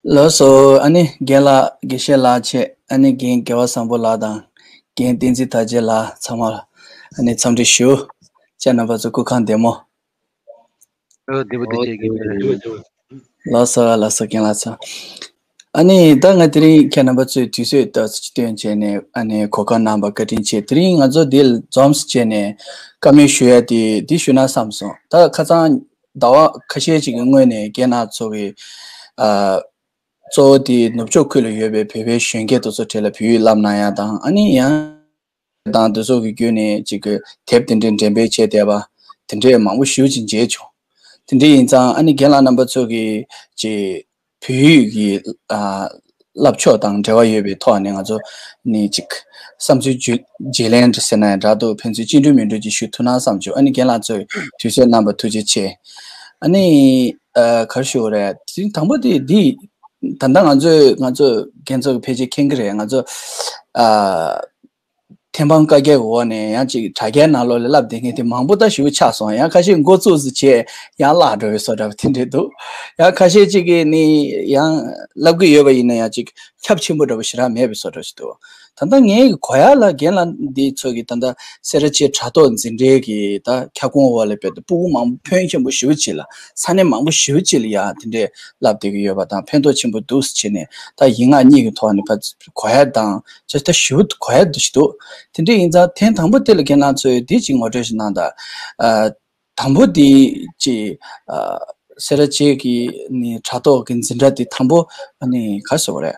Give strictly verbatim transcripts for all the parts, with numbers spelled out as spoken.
ལགས་སོ། ཨ་ནི་རྒན་ལགས། དགེ་བཤེས་ལགས་བཅས། ཨ་ནི་རྒན་རྒྱལ་བ་བཟང་པོ་ལགས་དང་། རྒན་བསྟན་འཛིན་དར་རྒྱས་ལགས། ཚང་མར་ཨ་ནི་འཚམས་འདྲི་ཞུ། ཁྱེད་རྣམ་པ་ཚོ་སྐུ་ཁམས་བདེ་མོ། ཨོ། བདེ་པོ། བདེ་ཨོ། སྐྱིད་ཀྱི་རེད། ལགས་སོ། ལགས་སོ། རྒན་ལགས་ཚོ། ཨ་ནི་ད་ང་དེ་རིང་ཁྱེད་རྣམ་པ་ཚོས་དུས་ཚོད་ཏོག་ཙམ་བཏོན་བྱས་ནས། ཨ་ནི་གོ་སྐབས་གནང་བར་བཀའ་དྲིན་ཆེ། དེ་རིང་ང་ཚོ་འདི་ལ་འཛོམས་བྱས་ནས་བཀའ་མོལ་ཞུ་ཡ་དེ་འདི་ཞུ་ན་བསམ་སོང་། ད་ཁ་སང་ཟླ་བ་ཁ་ཤས་ཅིག་གི་སྔོན་ནས་རྒན་ལགས་ཚོ་གི་ཨ། གཙོ་བོ་དེ་ནུབ་ཕྱོགས་ཁུལ་ལ་ཡོད་པའི་བོད་པའི་གཞོན་སྐྱེས་དེ་ཚོ་གྲས་ལ་བོད་ཡིག་བསླབ་གནང་ཡ་དང་། ཨ་ནི་ཡང་དང་དེ་ཚོ་གི་བརྒྱུད་ནས་ཅིག་གི་དེབ་དེ་འདྲའི་འགྲེམས་སྤེལ་བྱས་བསྡད་པ་དེ་འདྲའི་མང་པོ་ཞེ་པོ་ཅིག་མཇལ་བྱུང་། དེ་འདྲ་ཡིན་ཙང་ཨ་ནི་རྒན་ལགས་རྣམ་པ་ཚོ་གི་ཅིག་བོད་ཡིག་གི་ཨ། བསླབ་ཕྱོགས་དང་འབྲེལ་བ་ཡོད་པའི་ཐོག་ནས་ང་ཚོ་ནི་ཅིག་བསམ་ཚུལ་བརྗེ་བརྗེ་ལེན་ཟེར་ན་ཡང་འདྲ་འདུག་ཕན་ཚུན་བཅིངས་འགྲོལ་མིན་འགྲོལ་ཅིག་ཞུ་ཐུབ་ན་བསམ་བྱུང་། ཨ་ནི་རྒན་ལགས་ཚོས་དུས་ཚོད་གནང་བར་ཐུགས་རྗེ་ཆེ། ཨ་ནི་ཨ། ག་རེ་ཞུ་དགོས་རེད། དེ་རིང་དང་པོ་དེ་འདི། ད་ལྟ་ང་ཚོས་ང་ཚོ་རྒན་ཚོ་གི་ཕལ་ཆེར་མཁྱེན་གྱི་རེད། ང་ཚོ་ཨ། ཐེམ་སྤང་བཀའ་རྒྱ་གི་འོག་ནས་ཡང་ཅིག་དྲ་རྒྱའི་ནང་ལོགས་ལ་བསླབ་བསྡད་མཁན་དེ་མང་པོ་ད་ཞེ་པོ་ཆགས་སོང་། ཡང་ཁ་ཤས་འགོ་བཙུགས་ཟིན་བྱས་ཡང་བརླག་འགྲོ་བའི་བཟོ་འདྲ་པོ་དེ་འདྲས་འདུག་ཡང་ཁ་ཤས་ཅིག་གིས་ནི་ཡང་བསླབ་གི་ཡོད་པ་ཡིན་ན་ཡང་ཅིག་ཁྱབ་ཆེན་པོ་འདྲ་པོ་ཞེ་དྲག་མེད་པའི་བཟོ་འདྲ་ཞིག་འདུག་ད་ལྟ་ངའི་གོ་ཡ་ལ་རྒན་ལགས་འདི་ཚོ་གིས་ད་ལྟ་སེ་ར་བྱེས་དྲ་ཐོག་འཛིན་གྲྭའི་གི་ད་ཁྱབ་ཁོངས་འོག་ལ་དཔེ་ད་སྤུ་གུ་མང་པོ་ཕོན་ཆེན་པོ་ཞེ་པོ་ཅིག་ལ། ས་གནས་མང་པོ་ཞེ་པོ་ཅིག་ལ་ཡང་དེ་འདྲས་བསླབ་བསྡད་ཀྱི་ཡོད་པ་དང་ཕན་ཐོགས་ཆེན་པོ་འདུག་ཟེར་བྱས་ནས་ད་ཡིག་ངག་གཉིས་ཀྱི་ཐོག་ནས་ཕར་གོ་ཡ་དང་ཅིག་ད་ཞེ་པོ་གོ་ཡ་འདུག་ཞིག་འདུག་དེ་འདྲ་ཡིན་ཙང་ཐེངས་དང་པོ་དེ་ལ་རྒན་ལགས་ཚོས་འདི་ཅིག་ངོ་སྤྲོད་ཞིག་གནང་དང་། ཨ། དང་པོ་འདི་ཅིག་ཨ། སེ་ར་བྱེས་ཀྱི་ནི་དྲ་ཐོག་གི་འཛིན་གྲྭ་འདི་དང་པོ་ནི་ག་རེ་ཟེར་དགོས་རེད།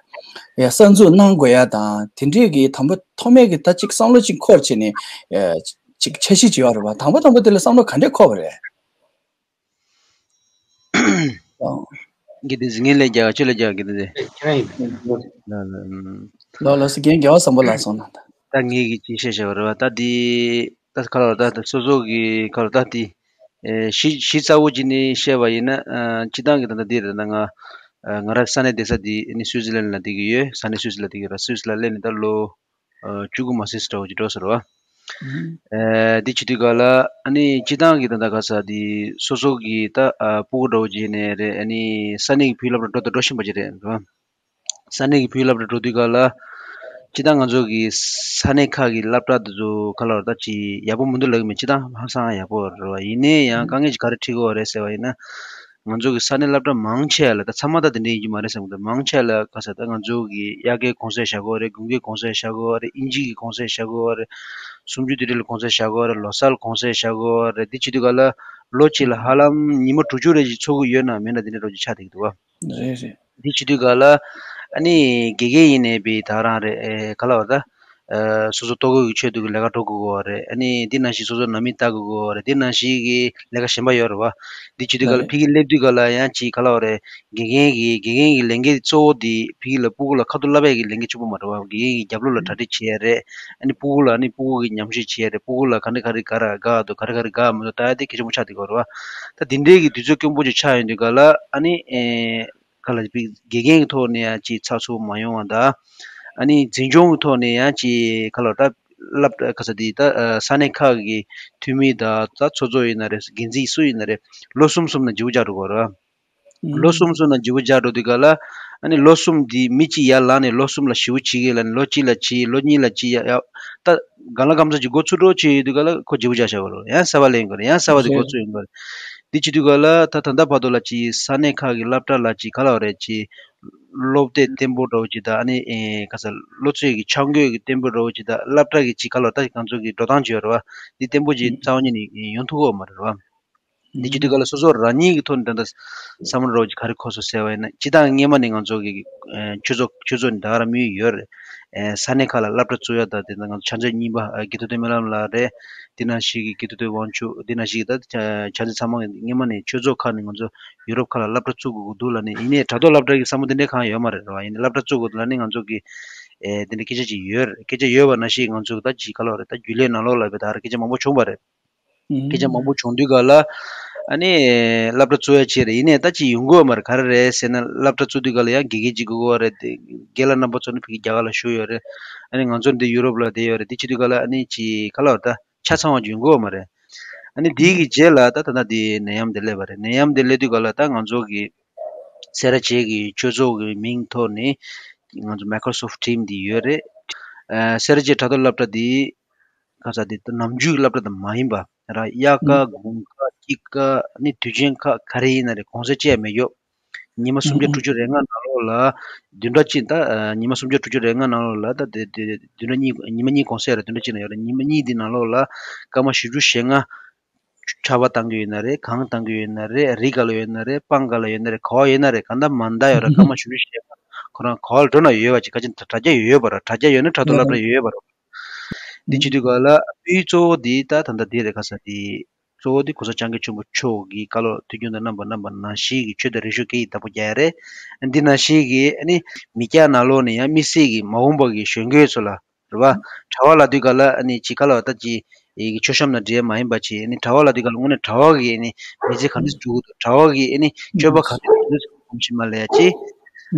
ཡ། གསར་འཛུགས་གནང་དགོས་ཡ་དང་དེ་འདྲས་ཀྱི་དང་པོ་ཐོག་མའི་གི་ད་ཅིག་བསམ་བློ་ཅིག་འཁོར་བྱས་ནས། ཨ། ཅིག་འཆར་གཞི་ཅིག་ཡོད་རེད་པ། དང་པོ་དང་པོ་དེ་ལ་བསམ་བློ་ག་འདྲས་འཁོར་བ་རེད། ཨང་། འགི་དེ་ཟིན་ངེས་ལས་རྒྱག་ཆེ་ལས་རྒྱག་གི་དེ་དེ། ཁྱེད་རང་ཡིན་པས། ལ་ལ་ཨམ། ལོ་ལོ་སི་རྒན་རྒྱལ་བ་བཟང་པོ་ལགས་སོང་ན་ད། ད་ངེད་ཀྱི་ཅི་བཤད་བཤད་པ་རེད་བ། ད་དེ་ད་ག་ལ་བ། ད་ད་སོ་སོ་གི་ག་ལ་ད་དེ། ཨེ། གཞི་གཞི་རྩ་བོ་ཅིག་ནས་བཤད་པ་ཡིན་ན། ཨ། སྤྱི་བཏང་གི་ད་ལྟ་འདི་རེད། ད་ང་ཨ། ང་རང་ས་གནས་བསྡད་ས་དེ་ནི་སུའི་ཙི་ལན་ལ་བསྡད་ཀྱི་ཡོད། ས་གནས་སུའི་ཙི་ལ་བསྡད་ཀྱི་ཡོད་ར། སུའི་ཙི་ལ་སླེབས་ནས་ད་ལོ་ཨ། བཅུ་དགུ་མ་ཟིན་ཙམ་འདྲ་བོ་ཅིག་འགྲོ་ས་རེད་བ། ཨ། འདི་བྱེད་དུས་ག་ལ་ཨ་ནི་སྤྱི་བཏང་གི་ད་ལྟ་ག་ས་འདི་སོ་སོ་གི་ད་ཨ། སྤུ་གུ་འདྲ་བོ་ཅིག་ནས་རེད། ཨ་ནི་ས་གནས་ཀྱི་བོད་སློབ་གྲྭ་འགྲོ་དང་འགྲོ་བཞིན་པ་ཅིག་རེད་བ། ས་གནས་ཀྱི་བོད་སློབ་གྲྭ་འགྲོ་དུས་ག་ལ་སྤྱི་བཏང་ང་ཚོ་གི་ས་གནས་ཁག་གི་སློབ་གྲྭ་དེ་ཚོ་ག་ལ་བ་ད་ཅིག་ཡག་པོ་མི་འདུག་ལབ་ཀྱི་མེད། སྤྱི་བཏང་ཧ་སང་ཡག་པོ་རེད་བ། ཡིན་ནའི་ཡང་དཀའ་ངལ་ཅིག་ག་རེ་འཕྲད་ཀྱི་ཡོད་རེད་ཟེར་བ་ཡིན་ན། ང་ཚོ་གི་ས་གནས་སློབ་གྲྭ་མང་ཆེ་བ་ལ། ད་ཚང་མ་ད་དེ་འདྲ་ཡིན་གྱི་མ་རེད་བསམ་གྱི་འདུག་མང་ཆེ་བ་ལ་ག་ས་ད་ང་ཚོ་གི་དབྱར་ཁའི་གུང་སེང་བཞག་གི་ཡོད་རེད། དགུན་ཁའི་གུང་སེང་བཞག་གི་ཡོད་རེད། དབྱིན་ཇི་གི་གུང་སེང་བཞག་གི་ཡོད་རེད། གསུམ་བཅུ་དུས་དྲན་ལ་གུང་སེང་བཞག་གི་ཡོད་རེད། ལོ་གསར་ལ་གུང་སེང་བཞག་གི་ཡོད་རེད། འདི་བྱེད་དུས་ག་ལ་ལོ་གཅིག་ལ་ཧ་ལམ་ཉི་མ་དྲུག་ཅུ་རེ་ཞིག་འཚོགས་ཀྱི་ཡོད་ན་མེད་ན་དེ་འདྲ་འདྲ་བོ་ཅིག་ཆགས་བསྡད་ཀྱི་འདུག་བ། རེད་རེད། འདི་བྱེད་དུས་ག་ལ་ཨ་ནི་དགེ་རྒན་ཡིན་ནའི་བི་ད་རང་རེད། ཨེ། ག་ལ་བ་ད། ཨ། སོ་སོ་ལྟོ་གོས་ཀྱི་ཆེད་དུ་གི་ལས་ཀ་འགྲོ་དགོས་ཀྱི་ཡོད་རེད། ཨ་ནི་འདི་ནང་བཞིན་སོ་སོ་ནང་མི་ལྟ་དགོས་ཀྱི་ཡོད་རེད། འདི་ནང་བཞིན་གྱི་ལས་ཀ་གཞན་པ་ཡོད་རེད་བ། འདི་བྱེད་དུས་ག་ལ་ཕ་གི་སླེབས་དུས་ག་ལ་ཡང་ཅིག་ག་ལ་བ་རེད། དགེ་རྒན་གྱི་དགེ་རྒན་གྱི་ལས་འགན་གཙོ་བོ་འདི་ཕ་གི་ལ་སྤུ་གུ་ལ་ཁ་ཐུག་བསླབ་ཡས་ཀྱི་ལས་འགན་ཆེན་པོ་མ་རེད་བ། དགེ་རྒན་གྱི་རྒྱབ་ལོགས་ལ་གྲ་སྒྲིག་བྱེད་ཡས་རེད། ཨ་ནི་སྤུ་གུ་ལ་ཨ་ནི་སྤུ་གུ་གི་ཉམས་ཞིབ་བྱེད་ཡས་རེད། སྤུ་གུ་ལ་ག་འདྲ་ག་རེ་ག་རེ་དགའ་འདུག་ག་རེ་ག་རེ་དགའ་མི་འདུག་ལྟ་ཡས་དེ་གལ་ཆེན་པོ་ཆགས་བསྡད་ཀྱི་ཡོད་རེད་བ། ད་འདི་འདྲའི་གི་དུས་ཚོད་དཀོན་པོ་ཅིག་ཆགས་ཡོང་དུས་ག་ལ་ཨ་ནི། ཨེ། ག་ལ་དགེ་རྒན་གྱི་ཐོག་ནས་ཡང་ཅིག་ཚགས་ཚུད་མ་ཡོང་བ་དང་། ཨ་ནི་འཛིན་སྐྱོང་གི་ཐོག་ནས་ཡང་ཅིག་ག་ལ་ད་སློབ་གྲྭ་ག་ས་དེ་ད་ས་གནས་ཁག་གི་འཐུས་མི་དང་ད་ཚོགས་གཙོ་ཡིན་ན་རེད། འགན་འཛིན་སུ་ཡིན་ན་རེད། ལོ་གསུམ་གསུམ་ན་བརྗེ་པོ་རྒྱག་འགྲོ་དགོས་རེད། ལོ་གསུམ་གསུམ་ན་བརྗེ་པོ་རྒྱག་འགྲོ་དུས་ག་ལ་ཨ་ནི་ལོ་གསུམ་དེ་མི་གཅིག་ཡར་ལངས་ནས་ལོ་གསུམ་ལ་ཞེ་པོ་བྱེད་ཀྱི་ལབ་ནས་ལོ་གཅིག་ལ་བྱེད། ལོ་གཉིས་ལ་བྱེད་ཡ་ཡ། ད་གང་ལ་གང་འཚམ་ཅིག་འགོ་ཚུགས་འགྲོ་བྱེད་ཡོང་དུས་ག་ལ་ཁོ་བརྗེ་པོ་རྒྱག་བྱ་དགོས་རེད། ཡང་གསར་པ་ལེན་དགོས་རེད། ཡང་གསར་པ་དེ་འགོ་ཚུགས་ཡོང་དགོས་རེད། འདི་བྱེད་དུས་ག་ལ་ད་ད་ལྟ་བར་དུ་ལ་ཅིག་ས་གནས་ཁག་གི་སློབ་གྲྭ་ལ་ཅིག་ག་ལ་བ་རེད། ཅིག་སློབ་དེབ་བརྟན་པོ་འདྲ་བོ་ཅིག་དང་། ཨ་ནི་ཨེ་ག་ས་སློབ་གསོའི་གི་འཆར་འགོད་ཀྱི་བརྟན་པོ་འདྲ་བོ་ཅིག་དང་། སློབ་གྲྭ་གི་ཅིག་ག་ལ་བ་ད་ང་ཚོ་གི་འགྲོ་སྟངས་ཅིག་ཡོད་རེད་བ། འདི་བརྟན་པོ་ཅིག་རྩ་བ་ཉིད་ནས་ཡོང་ཐུབ་ཀྱི་ཡོད་མ་རེད་བ། འདི་བྱེད་དུས་ག་ལ་སོ་སོ་རང་ཉིད་ཀྱི་ཐོག་ནས་ད་ལྟ་བསམ་བློ་འདྲ་བོ་ཅིག་ག་རེ་འཁོར་སོང་ཟེར་བ་ཡིན་ན། སྤྱིར་བཏང་སྔས་མ་ནས་ང་ཚོ་གི་ཨེ་ཆོས་ཚོགས་ཆོས་ཚོགས་ནས་ད་ག་རང་དམིགས་ཡུལ་ཡོད་རེད། ཨེ་ས་གནས་ཁག་ལ་སློབ་གྲྭ་བཙུགས་ཡ་དང་། དེ་ནང་ང་ཚོ་ཕྱག་མཛོད་གཉིས་པ་ཨ་དགེ་ཐོག་སྟོན་སྨོན་ལམ་ལགས་རེད། དེ་ནང་བཞིན་གྱི་དགེ་ཐོག་སྟོན་དབང་ཕྱུག་དེ་ནང་བཞིན་གྱི་ད་ཕྱག་མཛོད་ཚང་མ་གི་སྔས་མ་ནས་ཆོས་ཚོགས་ཁག་ནས་ང་ཚོ་ཡུ་རོབ་ཁག་ལ་སློབ་གྲྭ་བཙུགས་དགོས་ཀྱི་འདུག་ལབ་ནས། ཡིན་ནའི་དྲ་ཐོག་སློབ་གྲྭ་གི་བསམ་བློ་དེ་འདྲའི་གང་ཡང་ཡོད་མ་རེད་རེད་བ། ཡིན་ནའི་སློབ་གྲྭ་བཙུགས་དགོས་འདུག་ལབ་ནས་ང་ཚོ་གི་ཨེ་དེ་འདྲའི་སྐད་ཆ་ཅིག་ཡོད་རེད། སྐད་ཆ་ཡོད་པ་ནང་བཞིན་ང་ཚོ་གི་ད་ཅིག་ག་ལ་བ་རེད། ད་རྒྱུན་ལས་ནང་ལོགས་ལ་བས་ད་ག་རེ་སྐད་ཆ་མང་པོ་བྱུང་བ་རེད། སྐད་ཆ་མང་པོ་བྱུང་དུས་ག་ལ། ཨ་ནི་སློབ་གྲྭ་བཙུགས་ཡ་བྱས་རེད། ཡིན་ནའི་ད་ཅིག་ཡོང་གི་ཡོད་མ་རེད། ག་རེ་རེད་ཟེར་ན། སློབ་གྲྭ་བཙུགས་དུས་ག་ལ་ཡང་དགེ་རྒན་ཅིག་དགོས་ཀྱི་ཡོད་རེད། དེ་རྒན་ལགས་རྣམ་པ་ཚོ་ནི་ཕ་གི་རྒྱ་གར་ལ་བཞུགས་ཡོད་རེད། ཨ་ནི་ང་ཚོ་འདི་ཡུ་རོབ་ལ་བསྡད་ཡོད་རེད། དེ་བྱེད་དུས་ག་ལ་ཨ་ནི་ཅིག་ག་ལ་བ་ད་ཆ་ཚང་བ་ཅིག་ཡོང་གི་ཡོད་མ་རེད། ཨ་ནི་དེའི་གི་རྗེས་ལ་ད་ད་ལྟ་དེ་ནད་ཡམས་དེ་སླེབས་པ་རེད། ནད་ཡམས་དེ་སླེབས་དུས་ག་ལ་ད་ང་ཚོ་གི་ སེ་ར་བྱེས་ཀྱི་ཆོས་ཚོགས་ཀྱི་མིང་ཐོག་ནས་ང་ཚོ་Microsoft Team འདི་ཡོད་རེད། ཨ་སེ་ར་བྱེས་དྲ་ཐོག་སློབ་གྲྭ་འདི་ག་ས་འདི་ནམ་རྒྱུན་གྱི་སློབ་གྲྭ་དང་མ་ཡིན་པ་ར། དབྱར་ཁ་དགུན་ཁ་དཔྱིད་ཁ་ནི་དུས་ཆེན་ཁག་ག་རེ་ཡིན་ན་རེད། གུང་སེང་བཅས་མེད་ཡོད། ཉི་མ་སུམ་བརྒྱ་དྲུག་ཅུ་རེ་ལྔ་ནང་ལོགས་ལ་བདུན་ཕྲག་གཅིག་ད་ཉི་མ་སུམ་བརྒྱ་དྲུག་ཅུ་རེ་ལྔ་ནང་ལོགས་ལ་ད་དེ་དེ་བདུན་ཕྲག་གཉིས་ཉི་མ་གཉིས་གུང་སེང་རེད། བདུན་ཕྲག་གཅིག་ན་ཡོད་རེད། ཉི་མ་གཉིས་འདི་ནང་ལོགས་ལ་སྐར་མ་བཞི་བཅུ་ཞེ་ལྔ་ཆར་པ་བཏང་གི་ཡོད་ན་རེད། གངས་བཏང་གི་ཡོད་ན་རེད། རི་སྒང་ལ་ཡོད་ན་རེད། སྤང་སྒང་ལ་ཡོད་ན་རེད། ག་པར་ཡོད་ན་རེད། གང་ལྟར་མ་མཐའ་ཡོད་ར་སྐར་མ་བཞི་བཅུ་ཞེ་ལྔ་ཁོ་རང་ག་པར་འགྲོ་ན་ཡོད་པ་ཅིག་ག་ཅིག་དྲ་རྒྱ་ཡོད་པ་ར། དྲ་རྒྱ་ཡོད་ན་དྲ་ཐོག་སློབ་གྲྭ་ཡོད་པ་ར། འདི་བྱེད་དུས་ག་ལ་དམིགས་ཡུལ་གཙོ་བོ་འདི་ད་ད་ལྟ་འདི་རེད། ག་ས་འདི་གཙོ་བོ་འདི་གོང་ས་སྐྱབས་མགོན་ཆེན་པོ་མཆོག་གི་བཀའ་སློབ་དུས་རྒྱུན་དུ་གནང་བ་གནང་བ་ནང་བཞིན་གྱི་ཆོས་དང་རིག་གཞུང་སྐད་ཡིག་བདག་པོ་རྒྱག་ཡ་རེད། འདི་ནང་བཞིན་གྱི་ཨ་ནི་མི་སྐྱ་ནང་ལོགས་ནས་ཡང་དམིགས་བསལ་གྱི་མ་འོངས་པ་གི་གཞོན་སྐྱེས་ཚོ་ལ་རེད་བ། གྲྭ་པ་ལབ་དུས་ག་ལ་ཨ་ནི་ཅིག་ག་ལ་ད་ཅིག་ཡི་གི་མཆོད་བཤམས་ནང་འདྲེས་མ་ཡིན་པ་ཅིག་ཨ་ནི་གྲྭ་པ་ལབ་དུས་ག་ལ་དངོས་གནས་གྲྭ་པ་གི་ཨ་ནི་མི་ཚེ་ག་འདྲ་འགྲོ་གི་འདུག་གྲྭ་པ་གི་ཨ་ནི་སྤྱོད་པ་ག་འདྲ་འགྲོ་གི་འདུག་ཟེར་གོམས་གཤིས་མ་སླེབས་ཡ་ཅིག་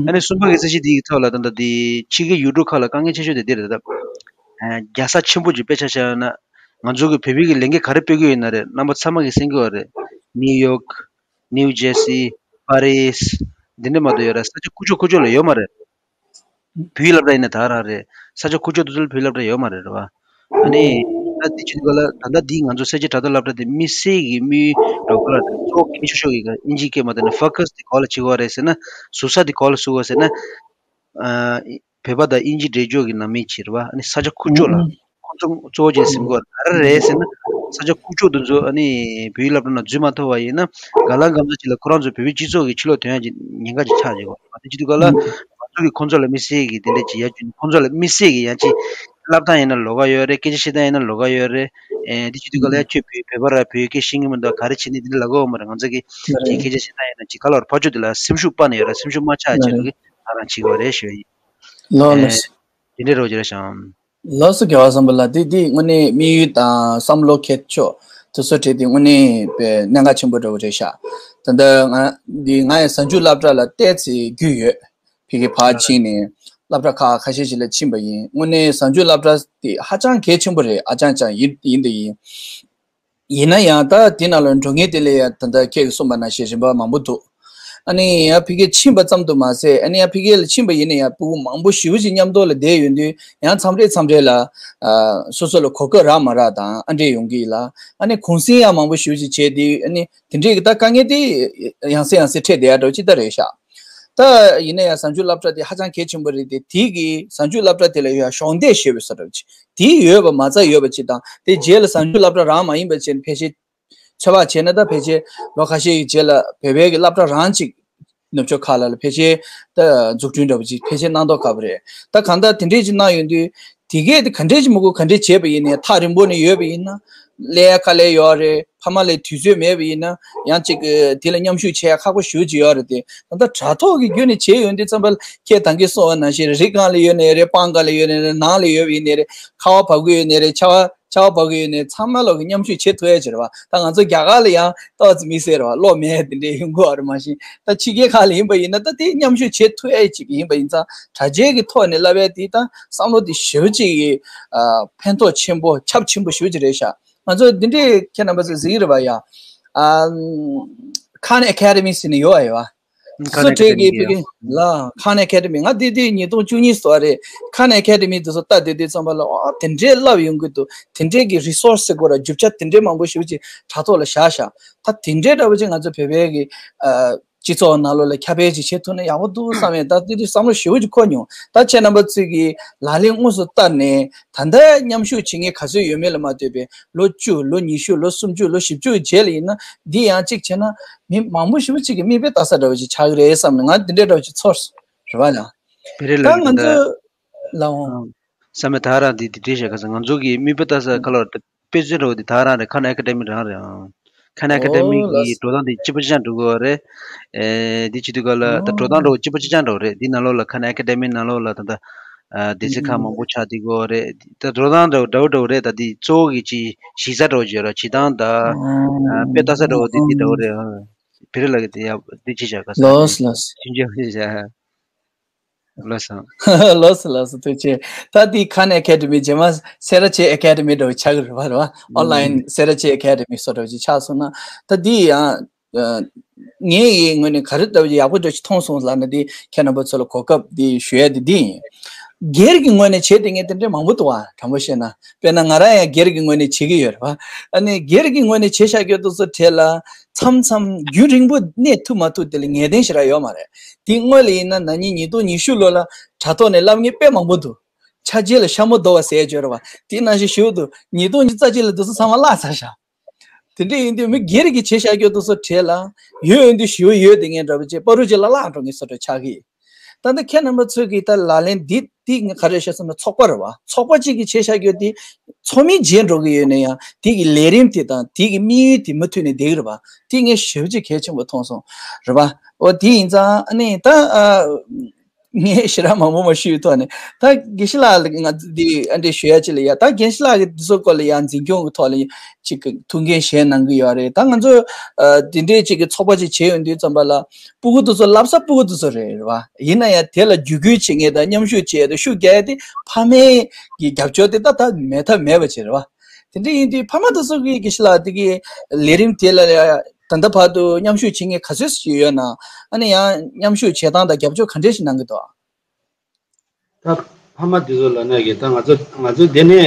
ཨ་ནི་གསུམ་པ་གི་ཚད་གཞི་འདི་གི་ཐོག་ལ་ད་ལྟ་འདི་ཕྱི་རྒྱལ་ཡུལ་གྲུ་ཁག་ལ་དཀའ་ངལ་ཆེ་ཤོས་དེ་འདི་རེད། ད་རྒྱལ་ས་ཆེན་པོ་ཅིག་དཔེ་ཆ་བཞག་ན་ང་ཚོ་གི་བོད་པའི་གི་ལས་འགུལ་ག་རེ་སྤེལ་གི་ཡོད་ན་རེད། རྣམ་པ་ཚང་མ་གི་གསན་གི་ཡོད་རེད། ནིའུ་ཡོག་ནིའུ་ཇར་སི། པ་རིས། འདི་འདྲ་མ་གཏོགས་ཡོད་རེད། ས་ཆ་ཁུག་ཀྱོག་ཁུག་ཀྱོག་ལ་ཡོད་མ་རེད། བོད་ཡིག་སློབ་གྲྭ་ཡིན་ན་ད་རང་རེད། ས་ཆ་ཁུག་ཀྱོག་དེ་ཚོ་ལ་བོད་ཡིག་སློབ་གྲྭ་ཡོད་མ་རེད། རེད་བ། ཨ་ནི་ད་འདི་བྱེད་དུས་ག་ལ་ད་ལྟ་འདི་ང་ཚོ་སེར་བྱེས་དྲ་ཐོག་སློབ་གྲྭ་དེ་དམིགས་བསལ་གྱི་དམིགས་ཡུལ་འདྲ་བོ་ག་ལ་གཙོ་བོ་གལ་ཆེ་ཤོས་ཀྱི་ཨིན་ཇིའི་སྐད་མ་ཐོན་ན་ཕོ་ཁ་སི་དེ་ག་ལ་བྱེད་དགོས་རེད་ཟེར་ན། ཟུར་ས་དེ་ག་ལ་བཟོ་དགོས་ཟེར་ན། ཨ་བོད་པ་དང་ཨིན་ཇི་འདྲེས་སྦྱོར་གྱི་ནང་མི་བྱེད་རེད་བ། ཨ་ནི་ས་ཆ་ཁུག་ཀྱོག་ལ་ཁོང་ཚོ་གཙོ་བོ་བྱས་ཟིན་དགོས་ག་རེ་རེད་ཟེར་ན། ས་ཆ་ཁུག་ཀྱོག་དེ་ཚོ་ཨ་ནི་བོད་ཡིག་སློབ་གྲྭ་ནང་འཛུལ་མ་ཐུབ་པ་ཡིན་ན་ག་ལ་གང་འཚམ་ཅིག་ལ་ཁོ་རང་ཚོ་བོད་པའི་སྤྱི་ཚོགས་ཀྱི་ཕྱི་ལོགས་ཐོན་ཡ་གི་ཉེན་ཁ་ཅིག་ཆགས་ཡོད་རེད་བ། དེ་བྱེད་དུས་ག་ལ་ང་ཚོ་གི་ཁོང་ཚོ་ལ་དམིགས་བསལ་གྱི་དེ་འདྲ་ཅིག་ཡ་ཅིག་ཁོང་ཚོ་ལ་དམིགས་བསལ་གྱི་ཡ་ཅིག་བསླབ་སྟངས་ཡིན་ན་ལོགས་ཀ་ཡོད་རེད། སྐད་ཆ་བཤད་སྟངས་ཡིན་ན་ལོགས་ཀ་ཡོད་རེད། ཨེ་འདི་བྱེད་དུས་ག་ལ་ཡ་ཁྱོད་བོད་བོད་པ་ར་བོད་སྐད་ཤེས་ཀྱི་མི་འདུག་ག་རེ་བྱེད་ནི་དེ་འདྲ་ལབ་དགོས་ཡོད་མ་རེད། ང་ཚོ་གི་ཅིག་སྐད་ཆ་བཤད་སྟངས་ཡིན་ན་ཅིག་ག་ལ་བར་ཕར་ཕྱོགས་དེ་ལ་སེམས་ཤུགས་སྤར་ནས་ཡོད་ར། སེམས་ཤུགས་མ་ཆག་ཅིག་ལ་གི་ང་རང་བྱེད་དགོས་རེད་ཞུ་ཡ་ཡིན། ལོ་ལོ། ཨེ་དེ་འདྲ་རོགས་བྱེད་ར་ཤང་། ལགས་སོ། རྒྱལ་བ་བསམ་པ་ལགས། འདི་འདི་དངོས་གནས་དམིགས་ཡུལ་དང་བསམ་བློ་འཁྱེར་ཕྱོགས་དེ་ཚོ་བྲིས་ཏེ་དངོས་གནས་དཔེ་གནད་འགག་ཆེན་པོ་འདྲ་བོ་རེད་ཤག་ད་ལྟ་ང་འདི་ང་ཡང་གཟའ་མཇུག་སློབ་གྲྭ་ལ་བལྟས་ཚེ་རྒྱུས་ཡོད། ཕ་གི་ཕར་ཕྱིན་ནས་སློབ་གྲྭ་ཁག་ཁ་ཤས་ཤིག་ལ་ཕྱིན་པ་ཡིན། དངོས་གནས་གཟའ་མཇུག་སློབ་གྲྭ་དེ་ཧ་ཅང་གལ་ཆེན་པོ་རེད། ཨ་ཅང་ཅང་ཡིན་ཡིན་དེ་ཡིན། ཡིན་ན་ཡང་ད་དེ་ནང་ལ་འགྲོ་མཁན་དེ་ལ་ཡང་ད་ལྟ་ཁྱེད་ཀྱིས་གསུངས་པ་ནང་བཞིན་རིམ་པ་མང་པོ་འདུག་ཨ་ནི་ཡང་ཕ་གིར་ཕྱིན་པ་ཙམ་དུ་མ་ཟད། ཨ་ནི་ཡང་ཕ་གི་ལ་ཕྱིན་པ་ཡིན་ན་ཡང་ཕྲུ་གུ་མང་པོ་ཞེ་པོ་ཅིག་མཉམ་དུ་ལ་བསྡད་ཡོང་དུས་ཡང་མཚམས་རེ་མཚམས་རེ་ལ་ཨ་སོ་སོ་ལ་གོ་སྐབས་རག་མ་རག་དང་ཨ་འདྲས་ཡོང་གི་ཡིན་ལ། ཨ་ནི་གུང་སེང་ཡང་མང་པོ་ཞེ་པོ་ཅིག་བྱས་ཏེ། ཨ་ནི་དེ་འདྲས་ཀྱི་ད་དཀའ་ངལ་དེ་ཡང་སེ་ཡང་སེ་འཕྲད་བསྡད་ཡ་འདྲ་བོ་ཅིག་ད་རེད་ཤག་ད་ཡིན་ན་ཡང་གཟའ་མཇུག་སློབ་གྲྭ་དེ་ཧ་ཅང་གལ་ཆེན་པོ་རེད་དེ། དེ་གི་གཟའ་མཇུག་སློབ་གྲྭ་དེ་ལ་ཡང་གཞོགས་འདེགས་ཞུས་པའི་བཟོ་འདྲ་ཅིག་དེ་ཡོད་པ་མ་རྩ་ཡོད་པ་ཅིག་དང་། དེ་རྗེས་ལ་གཟའ་མཇུག་སློབ་གྲྭ་རང་མ་ཡིན་པ་བྱས་ནས་ཕལ་ཆེར་ཚོད་དཔག་བྱས་ན། ད་ཕལ་ཆེར་ལོ་ཁ་ཤས་ཀྱི་རྗེས་ལ་བོད་པའི་གི་སློབ་གྲྭ་རང་ཅིག་ནུབ་ཕྱོགས་ཁག་ལ་ལ་ཕལ་ཆེར་ད་འཛུགས་སྐྲུན་འདྲ་པོ་ཅིག་ཕལ་ཆེར་གནང་མདོག་ཁ་པོ་རེད། ད་གང་ལྟར་དེ་འདྲས་ཅིག་གནང་ཡོང་དུས་དེ་གས་དེ་ག་འདྲས་ཅིག་མ་དགོས་ག་འདྲས་བྱས་པ་ཡིན་ནའི་ཐག་རིང་པོ་ནས་ཡོད་པ་ཡིན་ན། སླེབས་ཡ་དཀའ་ལས་ཡོད་རེད། ཕ་མ་ལ་དུས་ཚོད་མེད་པ་ཡིན་ན་ཡང་ཅིག་གི་དེ་ལ་མཉམ་ཞུགས་བྱེད་ཡ་ཁག་པོ་ཞེ་པོ་ཅིག་ཡོད་རེད་དེ། ད་ལྟ་དྲ་ཐོག་གི་བརྒྱུད་ནས་བྱས་ཡོང་དུས་ཙམ་པ་ལ་ཁྱེད་ད་གིན་གསུངས་པ་ནང་བཞིན་རི་སྒང་ལ་ཡོད་ནའི་རེད། སྤང་སྒང་ལ་ཡོད་ནའི་རེད། ནང་ལ་ཡོད་པ་ཡིན་ནའི་རེད། ཁ་བ་བབས་ཀྱི་ཡོད་ནའི་རེད། ཆར་པ་ཆར་པ་བབས་ཀྱི་ཡོད་ནའི་ཚང་མ་ལོག་གི་མཉམ་ཞུགས་བྱེད་ཐུབ་ཡ་ཅིག་རེད་བ། ད་ང་ཚོ་རྒྱ་གར་ལ་ཡང་ཏོག་ཙམ་དམིགས་བསལ་རེད་བ། གློག་མེད་དེ་འདྲས་ཡོང་གི་ཡོད་རེད། མ་གཞི་ད་ཕྱི་རྒྱལ་ཁག་ལ་ཡིན་པ་ཡིན་ན་ད་དེ་མཉམ་ཞུགས་བྱེད་ཐུབ་ཡ་ཅིག་ཡིན་པ་ཡིན་ཙང་། དྲ་རྒྱའི་གི་ཐོག་ནས་བསླབ་ཡ་དེ་ད་བསམ་བློ་དེ་ཞེ་པོ་ཅིག་གི་ཨ་ཕན་ཐོགས་ཆེན་པོ་ཁྱབ་ཆེན་པོ་ཞེ་པོ་ཅིག་རེད་ཤག་ང་ཚོ་འདི་འདྲས་ཁྱེད་རྣམ་པ་ཚོས་གཟིགས་རེད་བ་ཡ། ཨ་Khan Academy ཟེར་ནས་ཡོད་བ་ཡོད་བ། Khan སུ་ཁྲིད་Academy ཀྱི་ཕ་གི་ཡ། ལ་Khan Academy ང་འདི་འདི་ཉིས་སྟོང་བཅུ་གཉིས་སོ་རེད། Khan Academy དེ་ཚོ་ལྟ་བསྡད་དུས་ཙམ་པ་ལ། ཨ་དེ་འདྲས་བསླབ་ཡོང་གི་འདུག་དེ་འདྲས་ཀྱི་resource ཟེར་དགོས་ར། རྒྱུ་ཆ་དེ་འདྲས་མང་པོ་ཞེ་པོ་ཅིག་དྲ་ཐོག་ལ་བཞག་ཤག་ད་དེ་འདྲས་འདྲ་པོ་ཅིག་ང་ཚོ་བོད་པའི་གི་ཨ་སྤྱི་ཚོགས་ནང་ལོགས་ལ་ཁྱབ་སྤེལ་ཅིག་བྱེད་ཐུབ་ན་ཡག་པོ་འདུག་བསམ་ཡས། ད་དེ་དུས་བསམ་བློ་ཞེ་པོ་ཅིག་འཁོར་མྱོང་། ད་ཁྱེད་རྣམ་པ་ཚོས་ཀྱི་ལག་ལེན་དངོས་སུ་བསྟར་ནས་ད་ལྟ་མཉམ་ཞུགས་བྱེད་མཁན་ག་ཚོད་ཡོད་མེད་ལ་མ་ལྟོས་པའི་ལོ་བཅུ་ལོ་ཉི་ཤུ་ལོ་སུམ་ཅུ་ལོ་བཞི་བཅུ་རྗེས་ལ་ཡིན་ན་འདི་ཡང་གཅིག་བྱས་ན་མི་མང་པོ་ཞེ་པོ་ཅིག་གི་མིག་དཔེ་ལྟ་ས་འདྲ་བོ་ཅིག་ཆགས་ཀྱི་རེད་བསམ་ནས་ང་འདི་འདྲའི་འདྲ་བོ་ཅིག་ཚོར་སོང་། རེད་བ་ལ། བེ་རི་ད་ལགས་ང་ཀྱི་ད་ཚོ་ལའོ། ཨང་། བསམ་མེད་ད་རང་འདི་འདི་འདྲའི་བྱས་ག་ས་ང་ཚོ་གི་མིག་དཔེ་ལྟ་ས་ཁ་ལོ་དཔེ་མཚོན་འདྲ་བོ་འདི་ད་རང་རེད། Khan Academy རང་རེད། ཨང་། Khan Academy ཨོ་ལགས་གི་སོ། འགྲོ་སྟངས་འདི་གཅིག་པ་གཅིག་རྐྱང་འགྲོ་གི་ཡོད་རེད། ཨེ་འདི་བྱེད་དུས་ག་ལ་ད་འགྲོ་སྟངས་འདྲ་བོ་གཅིག་པ་གཅིག་རྐྱང་འདྲ་བོ་རེད། འདི་ནང་ལོགས་ལ་Khan Academy ནང་ལོགས་ལ་ད་ལྟ་ཨ་སྡེ་ཚན་ཁག་མང་པོ་ཆགས་བསྡད་ཀྱི་ཡོད་རེད། ད་འགྲོ་སྟངས་འདྲ་བོ་འདྲ་བོ་འདྲ་བོ་རེད། ད་འདི་གཙོ་བོ་གི་ཅིག་གཞི་རྩ་འདྲ་བོ་ཅིག་ཡོད་ར། བྱེད་སྟངས་དང་ཨ་དཔེ་ལྟ་ས་འདྲ་བོ་འདི་འདི་འདྲ་བོ་རེད། ཨ་བེ་རི་ལགས་ཀྱི་དེ་ཡག་འདི་ཅི་བྱ་ག་ས་ལགས་ལགས། ཞིབ་འཇུག་ཅི་བྱ། ལགས་སོ། ལགས་སོ་ལགས་སོ། ཐུགས་རྗེ་ཆེ། ད་འདི་Khan Academy རྗེས་མ་སེ་ར་བྱེས་Academy འདྲ་བོ་ཆགས་ཀྱི་རེད་བ། རེད་བ། Online སེ་ར་བྱེས་Academy སོ་འདྲ་བོ་ཅིག་ཆགས་སོང་ན། ད་འདི་ཡང་ ངའི་ངོས་ནས་ག་རེ་ལྟ་བུ་ཡག་པོ་འདྲ་ཞིག་མཐོང་སོང་ལབ་ན། དེ་ཁྱེད་རྣམ་པ་ཚོ་ལ་གོ་སྐབས་འདི་ཞུ་ཡ་དེ་འདི་ཡིན། སྒེར་གྱི་ངོས་ནས་བྱས་ཏེ་ངས་དེ་འདྲའི་མང་པོ་འདུག་བ། དྲང་པོ་བཤད་ན། དཔེར་ན་ང་རང་ཡང་སྒེར་གྱི་ངོས་ནས་བྱེད་ཀྱི་ཡོད་རེད་བ། ཨ་ནི་སྒེར་གྱི་ངོས་ནས་བྱས་བཞག་རྒྱུ་དེ་ཚོ་གྲས་ལ་མཚམས་མཚམས་རྒྱུན་རིང་པོ་གནས་ཐུབ་མ་ཐུབ་དེ་ལ་ངེས་གཏན་ཞེ་དྲག་ཡོད་མ་རེད། དེ་སྔོན་ལ་ཡིན་ན་ན་ནིང་ཉིས་སྟོང་ཉི་ཤུ་ལོ་ལ་དྲ་ཐོག་ནས་སློབ་གཉེར་དཔེ་མང་པོ་འདུག་ཆ་རྗེས་ལ་ཤ་མོ་རྡོ་བ་ཟེར་ཡ་ཅིག་ཡོད་རེད་བ། དེ་ནང་བཞིན་ཞུ་འདུག་ཉིས་སྟོང་ཉི་ཤུ་རྩ་གཅིག་ལ་དེ་ཚོ་ཚང་མ་བརླག་ཚར་ཤག་དེ་འདྲ་ཡིན་དུས་མི་སྒེར་གྱི་བྱས་བཞག་རྒྱུ་དེ་ཚོ་གྲས་ལ་ཡོད་ཡོད་དུས་ཞེ་པོ་ཡོད་དེ་ངས་འདྲ་པོ་བྱས་པ་རུ་ཅིག་ལ་བརླག་འགྲོ་ངེས་བཟོ་འདྲ་ཆགས་ཀྱི། ད་ལྟ་ཁྱེད་རྣམ་པ་ཚོས་ཀྱིས་ད་ལག་ལེན་འདི་འདི་ངས་ག་རེ་བཤད་སོང་ན། ཚོགས་པ་རེད་བ། ཚོགས་པ་གཅིག་གིས་བྱས་བཞག་རྒྱུ་དེ་ཚོགས་མིའི་རྗེས་འགྲོ་གི་ཡོད་ན་ཡང་། དེ་གི་ལས་རིམ་དེ་དང་དེ་གི་དམིགས་ཡུལ་དེ་མུ་མཐུད་ནས་བསྡད་ཀྱི་རེད་བ། དེ་ངས་ཞེ་པོ་ཅིག་གལ་ཆེན་པོ་མཐོང་སོང་། རེད་བ། འོ་དེ་ཡིན་ཙང་ཨ་ནི་ད་ཨ། ངས་ཞེ་དྲག་མང་པོ་མ་ཞུས་ཐོག་ནས། ད་དགེ་བཤེས་ལགས་ལ་ང་འདི་ཨ་འདྲས་ཞུ་ཡ་ཅིག་ལ་ཡ། ད་དགེ་བཤེས་ལགས་ཀྱིས་འདི་ཚོ་སྐོར་ལ་ཡ་འཛིན་སྐྱོང་གི་ཐོག་ལ་ཅིག་གི་ཐུགས་འགན་བཞེས་གནང་གི་ཡོད་རེད། ད་ང་ཚོ་ཨ་འདི་འདྲས་ཅིག་གི་ཚོགས་པ་ཅིག་བྱས་ཡོང་དུས་ཙམ་པ་ལ། སྤུ་གུ་དེ་ཚོ་བསླབ་ས་སྤུ་གུ་དེ་ཚོ་རེད། རེད་བ། ཡིན་ན་ཡང་དེ་ལ་བརྒྱུད་སྐུལ་བྱེད་མཁན་དང་མཉམ་ཞུགས་བྱེད་ཡ་དང་ཤུགས་རྒྱག་ཡ་དེ་ཕ་མའི་གི་རྒྱབ་སྐྱོར་དེ་ད་ད་མེད་ཐབས་མེད་པ་ཅིག་རེད་བ། དེ་འདྲ་ཡིན་དུས་ཕ་མ་དེ་ཚོ་གིས་དགེ་བཤེས་ལགས་དེ་གི་ལས་རིམ་དེ་ལ་ད་ལྟ་བར་དུ་མཉམ་ཞུགས་བྱེད་མཁན་ག་ཚོད་ཞིག་ཡོད་ན། ཨ་ནི་ཡང་མཉམ་ཞུགས་བྱེད་སྟངས་དང་རྒྱབ་སྐྱོར་ག་འདྲས་ཞིག་གནང་གི་འདུག་ད་ཕ་མ་དེ་ཚོ་ལབ་ན་གི་ད་ང་ཚོ་ང་ཚོ་དེ་ནས་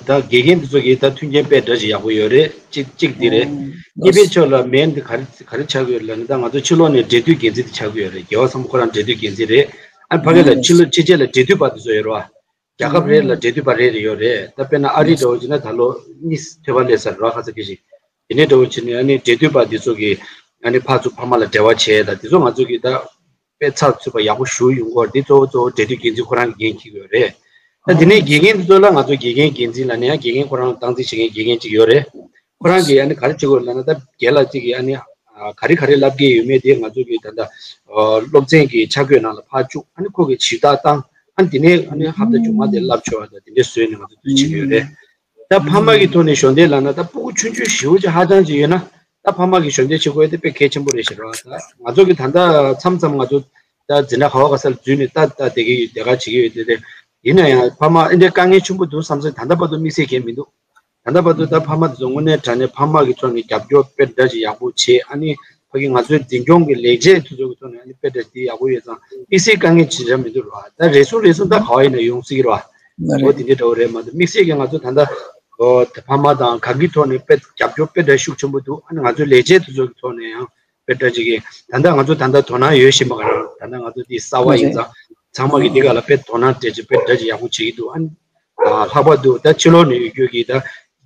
ད་དགེ་རྒན་དེ་ཚོ་གི་ད་མཐུན་རྐྱེན་དཔེ་འདྲ་ཞིག་ཡག་པོ་ཡོད་རེད། གཅིག་གཅིག་འདི་རེད། གཉིས་པའི་ཕྱོགས་ལ་མེན་དེ་ག་རེ་ག་རེ་ཆགས་ཀྱི་ཡོད་ལབ་ན། ད་ང་ཚོ་ཕྱི་ལོགས་ནས་འབྲེལ་མཐུད་འགན་འཛིན་དེ་ཆགས་ཀྱི་ཡོད་རེད། རྒྱལ་བ་བཟང་པོ་ཁོ་རང་འབྲེལ་མཐུད་འགན་འཛིན་རེད། ཨ་ཕ་གི་ལ་ཕྱི་ལོགས་ཕྱི་རྒྱལ་ལ་འབྲེལ་མཐུད་པ་དེ་ཚོ་ཡོད་རེད་བ། རྒྱལ་ཁབ་རེ་ལ་འབྲེལ་མཐུད་པ་རེ་རེ་ཡོད་རེད། ད་དཔེར་ན་ཨ་རི་འདྲ་བོ་བྱས་ན་ད་ལོ་གཉིས་ཐོས་པ་སླེབས་ཚར་རེད་བ། ཁ་ཚ་ཁ་ཤས། དེ་ནས་འདྲ་བོ་བྱས་ནས་ཨ་ནི་འབྲེལ་མཐུད་པ་འདི་ཚོ་གིས་ཨ་ནི་ཕར་ཚུར་ཕ་མ་ལ་འབྲེལ་བ་བྱས། ད་འདི་ཚོ་ང་ཚོ་གིས་ད་དཔེ་ཚགས་ཚུད་པ་ཡག་པོ་ཞུ་ཡོང་གི་རེད། འདི་གཙོ་བོ་གཙོ་བོ་འབྲེལ་མཐུད་འགན་འཛིན་ཁོ་རང་གིས་འགན་འཁྱེར་གྱི་ཡོད་རེད། ད་དེ་ནས་དགེ་རྒན་འདི་ཚོ་ལ་ང་ཚོ་དགེ་རྒན་འགན་འཛིན་ལབ་ནས་ཡང་དགེ་རྒན་ཁོ་རང་སྟངས་འཛིན་བྱེད་མཁན་དགེ་རྒན་ཅིག་ཡོད་རེད། ཁོ་རང་གིས་ཨ་ནི་ག་རེ་བྱེད་དགོས་ལབ་ན། ད་རྒན་ལགས་གཅིག་གིས་ཨ་ནི་ག་རེ་ག་རེ་བསླབ་ཀྱི་ཡོད་མེད་དེ་ང་ཚོ་གི་ད་ལྟ་སློབ་ཚན་གྱི་ཆ་བགོས་ནང་ལ་ཕར་བཅུག་ཨ་ནི་ཁོ་གིས་ཇུས་བཏགས་བཏང་། ཨ་ནི་དེ་ནས་ཨ་ནི་ཧབ་ཏ་མཇུག་མ་དེ་བསླབ་ཆོག་ད་དེ་འདྲས་བཟོས་ནས་ང་ཚོ་འདི་བྱེད་ཀྱི་ཡོད་རེད། ད་ཕ་མ་གི་ཐོག་ནས་གཞོགས་འདེགས་ལབ་ན། ད་སྤུ་གུ་ཆུང་ཆུང་ཞེ་པོ་ཅིག་ཧ་ཅང་ཅིག་ཡོད་ན་ད་ཕ་མ་གིས་གཞོགས་འདེགས་བྱེད་དགོས་དེ་དཔེ་གལ་ཆེན་པོ་རེད་ཤག་ར། ད་ང་ཚོ་གི་ད་ལྟ་མཚམས་མཚམས་ང་ཚོ་ད་འཛིན་གྲྭ་ག་བ་ག་ས་ལ་འཛུལ་ནས་ད་ད་བསྡད་ཀྱི་ཡོད། བསྡད་ག་བྱེད་ཀྱི་ཡོད་དེ། དེ་ཡིན་ན་ཡང་ཕ་མ་ཨེ་འདྲའི་དཀའ་ངལ་ཆེན་པོ་འདུག་བསམ་སོང་། ད་ལྟ་བར་དུ་དམིགས་བསལ་གང་ཡང་མི་འདུག་ད་ལྟ་བར་དུ་ད་ཕ་མ་དེ་ཚོ་དངོས་གནས་དྲང་གནས་ཕ་མ་གི་ཐོག་ནས་རྒྱབ་སྐྱོར་དཔེ་འདྲ་ཅིག་ཡག་པོ་བྱས། ཨ་ནི་ཕ་གི་ང་ཚོའི་འཛིན་སྐྱོང་གི་ལས་བྱེད་དེ་ཚོ་གི་ཐོག་ནས་ཨ་ནི་དཔེ་འདྲ་དེ་ཡག་པོ་ཡོད་ཙང་དམིགས་བསལ་དཀའ་ངལ་ཅི་འདྲ་མི་འདུག་ར། ད་རེ་ཟུང་རེ་ཟུང་ད་ག་བ་ཡིན་ན་ཡོང་སྲིད་ཀྱི་ར། འོ་དེ་འདྲའི་འདྲ་བོ་རེད་མ་གཏོགས་དམིགས་བསལ་གྱི་ང་ཚོ་ད་ལྟ་འོ་ད་ཕ་མ་དང་གང་གི་ཐོག་ནས་དཔེ་རྒྱབ་སྐྱོར་དཔེ་འདྲ་ཤུགས་ཆེན་པོ་འདུག་ཨ་ནི་ང་ཚོའི་ལས་བྱེད་དེ་ཚོ་གི་ཐོག་ནས་ཡང་དཔེ་འདྲ་ཅིག་གི་ད་ལྟ་ང་ཚོ་ད་ལྟ་དོ་སྣང་ཡོད་བཞིན་པ་ག་རང་། ད་ལྟ་ང་ཚོ་འདི་གསར་པ་ཡིན་ཙང་ཚང་མ་གི་འདི་ག་ལ་དཔེ་དོ་སྣང་སྤྲད་ཅིག་དཔེ་འདྲ་ཅིག་ཡག་པོ་བྱེད་ཀྱི་འདུག་ཨ་ནི་ལྷག་པར་དུ་ད་ཕྱི་ལོགས་ནས་ཡོད་རྒྱུ་གི་ད་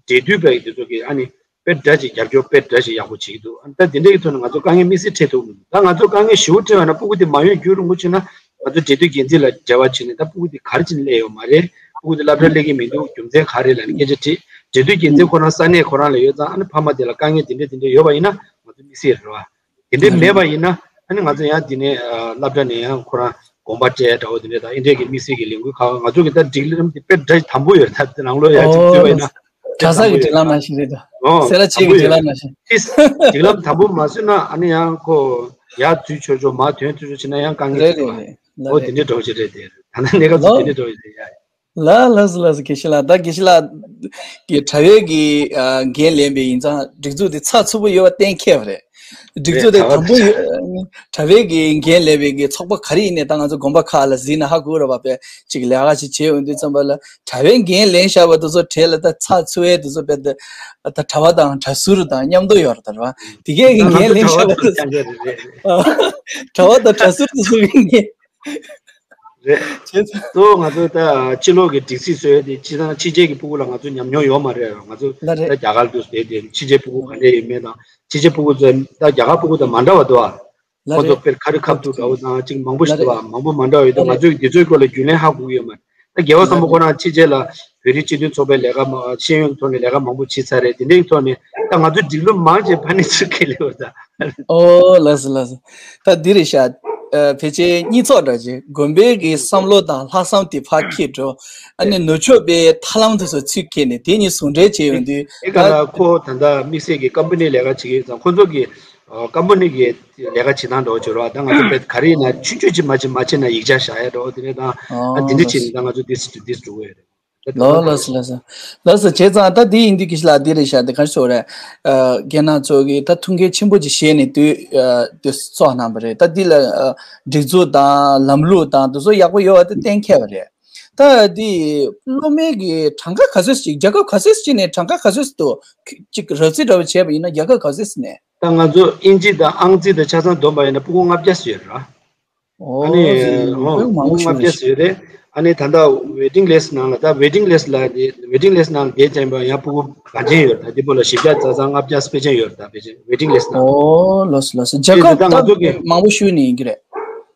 འབྲེལ་མཐུད་པའི་དེ་ཚོ་གི་ཨ་ནི་དཔེ་འདྲ་ཅིག་རྒྱབ་སྐྱོར་དཔེ་འདྲ་ཅིག་ཡག་པོ་བྱེད་ཀྱི་འདུག་ཨ་ནི་ད་དེ་འདྲ་གི་ཐོག་ནས་ང་ཚོ་དཀའ་ངལ་དམིགས་བསལ་འཕྲད་ཐུབ་མི་འདུག་ད་ང་ཚོ་དཀའ་ངལ་ཞེ་པོ་འཕྲད་པ་ན་སྤུ་གུ་དེ་མ་ཡོང་རྒྱུན་རིང་པོ་ཕྱིན་ན་ང་ཚོ་འབྲེལ་མཐུད་འགན་འཛིན་ལ་འབྲེལ་བ་བྱས་ནས། ད་སྤུ་གུ་དེ་ག་རེ་བྱས་ནས་སླེབས་ཡོད་མ་རེད། སྤུ་གུ་དེ་སློབ་གྲྭ་སླེབས་ཀྱི་མི་འདུག་རྒྱུ་མཚན་ག་རེ་ལབ་ནས་སྐད་ཆ་དྲིས། འབྲེལ་མཐུད་འགན་འཛིན་ཁོ་རང་ས་གནས་ཁོ་རང་ལ་ཡོད་ཙང་། ཨ་ནི་ཕ་མ་དེ་ལ་དཀའ་ངལ་དེ་འདྲ་དེ་འདྲ་ཡོད་པ་ཡིན་ན་ང་ཚོ་དམིགས་བསལ་རེད་བ། དེ་འདྲ་མེད་པ་ཡིན་ན་ཨ་ནི་ང་ཚོ་ཡང་དེ་ནས་ཨ་སློབ་གྲྭ་ནས་ཡང་ཁོ་རང་དགོངས་པ་སྤྲད་འདྲ་བོ་དེ་འདྲ་དང་། ཨེ་འདྲས་ཀྱི་དམིགས་བསལ་གྱི་ལས་འགུལ་ཁག་ང་ཚོ་གི་ད་སྒྲིག་ལམ་དེ་དཔེ་འདྲ་དམ་པོ་ཡོད་རེད། ད་དེ་ནང་ལོགས་ཡ་ཅིག་འཛུལ་བ་ཡིན་ན། གྲྭ་ས་གི་སྒྲིག་ལམ་ནང་བཞིན་རེད་དོ། ཨོ་སེ་ར་བྱེས་ཀྱི་སྒྲིག་ལམ་ནང་བཞིན། ཏིས་སྒྲིག་ལམ་དམ་པོ་མ་བཟོས་ན་ཨ་ནི་ཡང་ཁོ་ཡར་འཛུལ་ཆོག་ཆོག་མར་ཐོན་ཆོག་ཆོག་བྱས་ན་ཡང་དཀའ་ངལ་རེད་ཅིག་འདུག་རེད་ཨ། རེད། ལགས་ཨོ་རེད། དེ་འདྲའི་འགྲོ་བྱེད་རེད་དེ། ད་ལྟ་གནས་སྐབས་སུ་ལོ། དེ་འདྲའི་འགྲོ་བྱེད་རེད་ཡ། ལ་ལགས་སོ་ལགས་སོ། དགེ་བཤེས་ལགས། ད་དགེ་བཤེས་ལགས་ཀྱི་དྲ་བའི་གི་ཨ་འགན་ལེན་པའི་ཡིན་ཙང་སྒྲིག་འཛུགས་དེ་ཚགས་ཚུད་པོ་ཡོད་པ་གཏན་འཁེལ་བ་རེད། སྒྲིག་འཛུགས་དེ་དམ་པོ་ཡོད། དྲ་བའི་གི་འགན་ལེན་པའི་གི་ཚོགས་པ་ག་རེ་ཡིན་ནའི་ད་ང་ཚོ་དགོན་པ་ཁག་ལ་གཟིགས་ན་ཧ་གོ་རེད་བ། དཔེ་ཅིག་ལས་ཀ་ཅིག་བྱེད་འོང་དུས་ཙམ་པ་ལ་དྲ་བའི་འགན་ལེན་བཞག་པ་དེ་ཚོ་གྲས་ལ་ད་ཚགས་ཚུད་པའི་དེ་ཚོ་དཔེ་ད་ད་དྲ་བ་དང་དྲ་ཟུར་དང་མཉམ་དུ་ཡོད་རེད་ད་རེད་བ། དེ་གས་གི་འགན་ལེན་བཞག་པ་དེ་ཚོ་དྲ་བ་དང་དྲ་ཟུར་དེ་ཚོ་གི་འགན། རེད། བྱས་ཙང་། གཙོ་བོ་ང་ཚོ་ད་ཕྱི་ལོགས་ཀྱི་སྒྲིག་སྲིད་བཟོ་ཡ་དེ་སྤྱིར་བཏང་ཕྱི་རྒྱལ་གྱི་སྤུ་གུ་ལ་ང་ཚོ་ཉམས་མྱོང་ཡོད་མ་རེད། ང་ཚོ་ལ་ད་རེད། རྒྱ་གར་དུ་བསྡད་དེ་ཕྱི་རྒྱལ་སྤུ་གུ་ག་འདྲ་ཡོད་མེད་དང་། ཕྱི་རྒྱལ་སྤུ་གུ་ཚོ་ད་རྒྱ་གར་སྤུ་གུ་དང་མ་འདྲ་བ་འདུག་ཨ། ལ་ཁོ་ཚོ་རེད། དཔེར་ཁ་རི་ཁ་ཐུག་འདྲ་བོ་དང་ཅིག་མང་པོ་ཞིག་ལ་འདུག་ཨ། རེད། མང་པོ་མ་འདྲ་བ་ཡོད་དུས་ང་ཚོས་འདི་ཚོའི་སྐོར་ལ་རྒྱུས་ལོན་ཧ་གོ་གི་ཡོད་མ་རེད། ད་རྒྱལ་བ་བཟང་པོ་ཁོ་རང་ཕྱི་རྒྱལ་ལ་བོད་རིགས་སྤྱི་མཐུན་ཚོགས་པའི་ལས་ཀ་མ་ཤེས་ཡོན་ཐོག་ནས་ལས་ཀ་མང་པོ་བྱས་ཚར་རེད། དེ་འདྲའི་ཐོག་ནས་ད་ང་ཚོ་སྒྲིག་ལམ་མང་ཆེ་ཕར་ནས་ཚུར་ཁེལ་ལེ་བ་ད། ཨོ་ལགས་སོ་ལགས་སོ། ད་འདི་རེད་ཤག་ཨ་ཕལ་ཆེར་གཉིས་ཚོགས་འདྲ་ཅིག་དགོན་པའི་གི་བསམ་བློ་དང་ལྷག་བསམ་དེ་ཕར་ཁེལ་འགྲོ། ཨ་ནི་ནུབ་ཕྱོགས་པའི་ཐབས་ལམ་དེ་ཚོ་ཚུར་ཁེལ་ནས་དེ་གཉིས་ཟུང་འབྲེལ་བྱས་ཡོང་དུས། ཨེ་ག་ལ་ཁོ་ད་ལྟ་དམིགས་བསལ་གྱི་ཀམ་པ་ནི་ལས་ཀ་བྱེད་ཀྱི་ཡོད་ཙང་ཁོ་ཚོ་གི་ཨ་ཀམ་པ་ནི་གི་ལས་ཀ་བྱེད་སྟངས་འདྲ་བོ་བྱེད་རོགས། ད་ང་ཚོ་དཔེ་ག་རེ་ཡིན་ན་ཆུང་ཆུང་ཅིག་མ་བྱེད་མ་བྱེད་ན་ཡིག་ཆ་བཞག་ཡ་འདྲ་བོ་དེ་ནས་ད་ཨ་དེ་འདྲ་བྱེད་ནས་ད་ང་ཚོ་དེ་དེ་འགྲོ་གི་ཡོད་རེད། ལོ་ལོ་སི་ལོ་སི་ལོ་སི་བྱས་ཙང་ད་འདི་ཡིན་དུས་ཀྱི་ཤི་ལ་འདི་རེད་ཤག་འདི་གར་སོ་རེད། རྒན་ན་ཚོ་གི་ད་ཐུགས་འགན་ཆེན་པོ་ཅིག་བཞེས་ནས་དུས་དུས་ཚོགས་གནང་པ་རེད། ད་འདི་ལ་སྒྲིག་འཛུགས་དང་ལམ་ལུགས་དང་དུ་ཚོ་ཡག་པོ་ཡོད་པ་དེ་གཏན་འཁེལ་བ་རེད། ད་འདི་སློབ་མའི་གི་གྲངས་ཀ་ག་ཚོད་ཅིག་རྒྱལ་ཁབ་ག་ཚོད་ཅིག་ནས་གྲངས་ཀ་ག་ཚོད་དུ་ཅིག་རག་རྩིས་འདྲ་བ་བྱས་པ་ཡིན་ན་རྒྱལ་ཁབ་ག་ཚོད་ནས། ད་ང་ཚོ་ཨིན་ཇི་དང་ཨང་རྩིས་དང་ཆ་ཚང་བསྡོམས་པ་ཡིན་ན་སྤུ་གུ་ལྔ་བརྒྱ་ཙམ་ཡོད་ར། ཨ་ནི་ཨོ་ཨོ་ཕྲུ་གུ་མང་པོ་ལྔ་ཞིག་བརྒྱ་རེད། ཙམ་ཡོད་རེད། ཨ་ནི་ད་ལྟ་waiting list་ནང་ལ་ད་waiting list་ལ་དེ་waiting list་ནང་ལ་བསྡད་ཅན་པ་ཡང་སྤུ་གུ་ག་ཅན་ཡོད་རེད། ད་འདི་པོ་ལ་བཞི་བརྒྱ་རྩ་ཚང་ལྔ་བརྒྱ་དཔེ་ཅན་ཡོད་རེད། ད་དཔེ་ཅན་waiting list་ནང་། ཨོ་ལོས་ལོས་རྒྱལ་ཁབ་ད་ང་ཚོ་གི་མང་པོ་ཞུ་ནི་ཡིན་གྱི་རེད།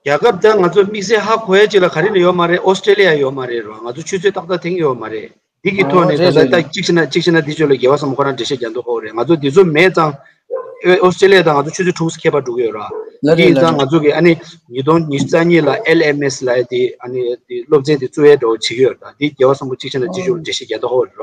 རྒྱལ་ཁབ་ད་ང་ཚོ་དམིགས་བསལ་ཧ་གོ་ཡ་ཅིག་ལ་ག་རེ་ནས་ཡོད་མ་རེད། ཨོ་སི་ཀྲེ་ལི་ཡ་ཡོད་མ་རེད་རོ། ང་ཚོ་ཆུ་ཚོད་ཏག་ཏག་འཐེན་གྱི་ཡོད་མ་རེད། འདི་གི་ཐོག་ནས་ད་ལྟ་ད་གཅིག་བྱས་ན་གཅིག་བྱས་ན་འདི་ཚོ་ལ་རྒྱལ་བ་སམ་བྷོ་ཁོ་རང་འགྲེལ་བཤད་རྒྱག་འདུག་ཧོ་རེད། ང་ཚོ་འདི་ཚོ་མེད་ཙང་ཨོ་སི་ཀྲེ་ལི་ཡ་དང་ང་ཚོ་ཆུ་ཚོད་དྲུག་ཙམ་ཁྱད་པར་འགྲོ་གི་ཡོད་ར། ལ་འདི་རེད་ཡིན་ལ་ཙང་རེད། ང་ཚོ་གི་ཨ་ནི་ཉིས་སྟོང་ཉི་ཤུ་རྩ་གཉིས་ལ་ཨེལ་ཨེམ་ཨེས་ལ་དེ་ཨ་ནི་དེ་སློབ་ཚན་དེ་བཙུགས་ཡས་འགྲོ་བྱེད་ཀྱི་ཡོད་ར། འདི་རྒྱལ་བ་སམ་བྷོ་གཅིག་བྱས་ན་གཅིག་བྱས་འགྲེལ་བཤད་རྒྱག་འདུག་ཧོ་རེད་ར།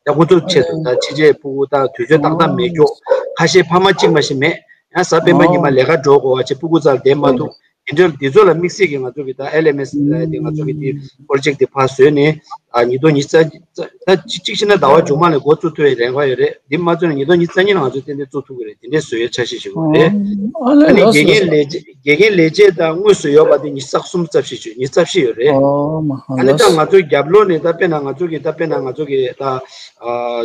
ད་ཁོ་ཚོ་ཆེད་དུ་ད་ཕྱི་རྒྱལ་སྤུ་གུ་ད་དུས་ཚོད་ཏག་ཏག་མེད་ཀྱོག་ཁ་ཤས་ཕ་མ་གཅིག་མ་ཞིག་མེད། ཡང་གཟའ་སྤེན་པ་ཉི་མ་ལས་ཀ་འགྲོ་དགོས་པ་བྱས་སྤུ་གུ་རྩར་བསྡད་མ་ཐུབ། དེ་འདྲ་འདི་ཚོ་ལ་དམིགས་བསལ་གྱི་ང་ཚོ་གི་ད་ཨེལ་ཨེམ་ཨེས་ལ་དེ་ང་ཚོ་གི་དེ་པོ་རོ་ཇེག་དེ་ཕར་བཟོས་ནས་ཨ་ཉིས་སྟོང་ཉི་ཤུ་རྩ་ད་གཅིག་གཅིག་བྱས་ན་ཟླ་བ་མཇུག་མ་ལ་འགོ་བཙུགས་ཐུབ་ཡ་རན་པ་ཡོད་རེད། འདི་མ་བཙུགས་ན་ཉིས་སྟོང་ཉི་ཤུ་རྩ་གཉིས་ལ་ང་ཚོ་ཏན་ཏན་བཙུགས་ཐུབ་ཀྱི་རེད། དེ་འདྲའི་བཟོ་ཡ་འཆར་གཞི་ཞིག་ཡོད་རེད། ཨ་ནི་དགེ་རྒན་ལས་བྱེད་དགེ་རྒན་ལས་བྱེད་དང་དངོས་སུ་ཡོད་པ་དེ་ཉི་ཤུ་རྩ་གསུམ་རྩ་བཞི་བཅུ་ཉི་ཤུ་རྩ་བཞི་ཡོད་རེད། ཨ་ནི་ད་ང་ཚོ་རྒྱབ་ལོགས་ནས་ད་དཔེར་ན་ང་ཚོ་གི་ད་དཔེར་ན་ང་ཚོ་གི་ད་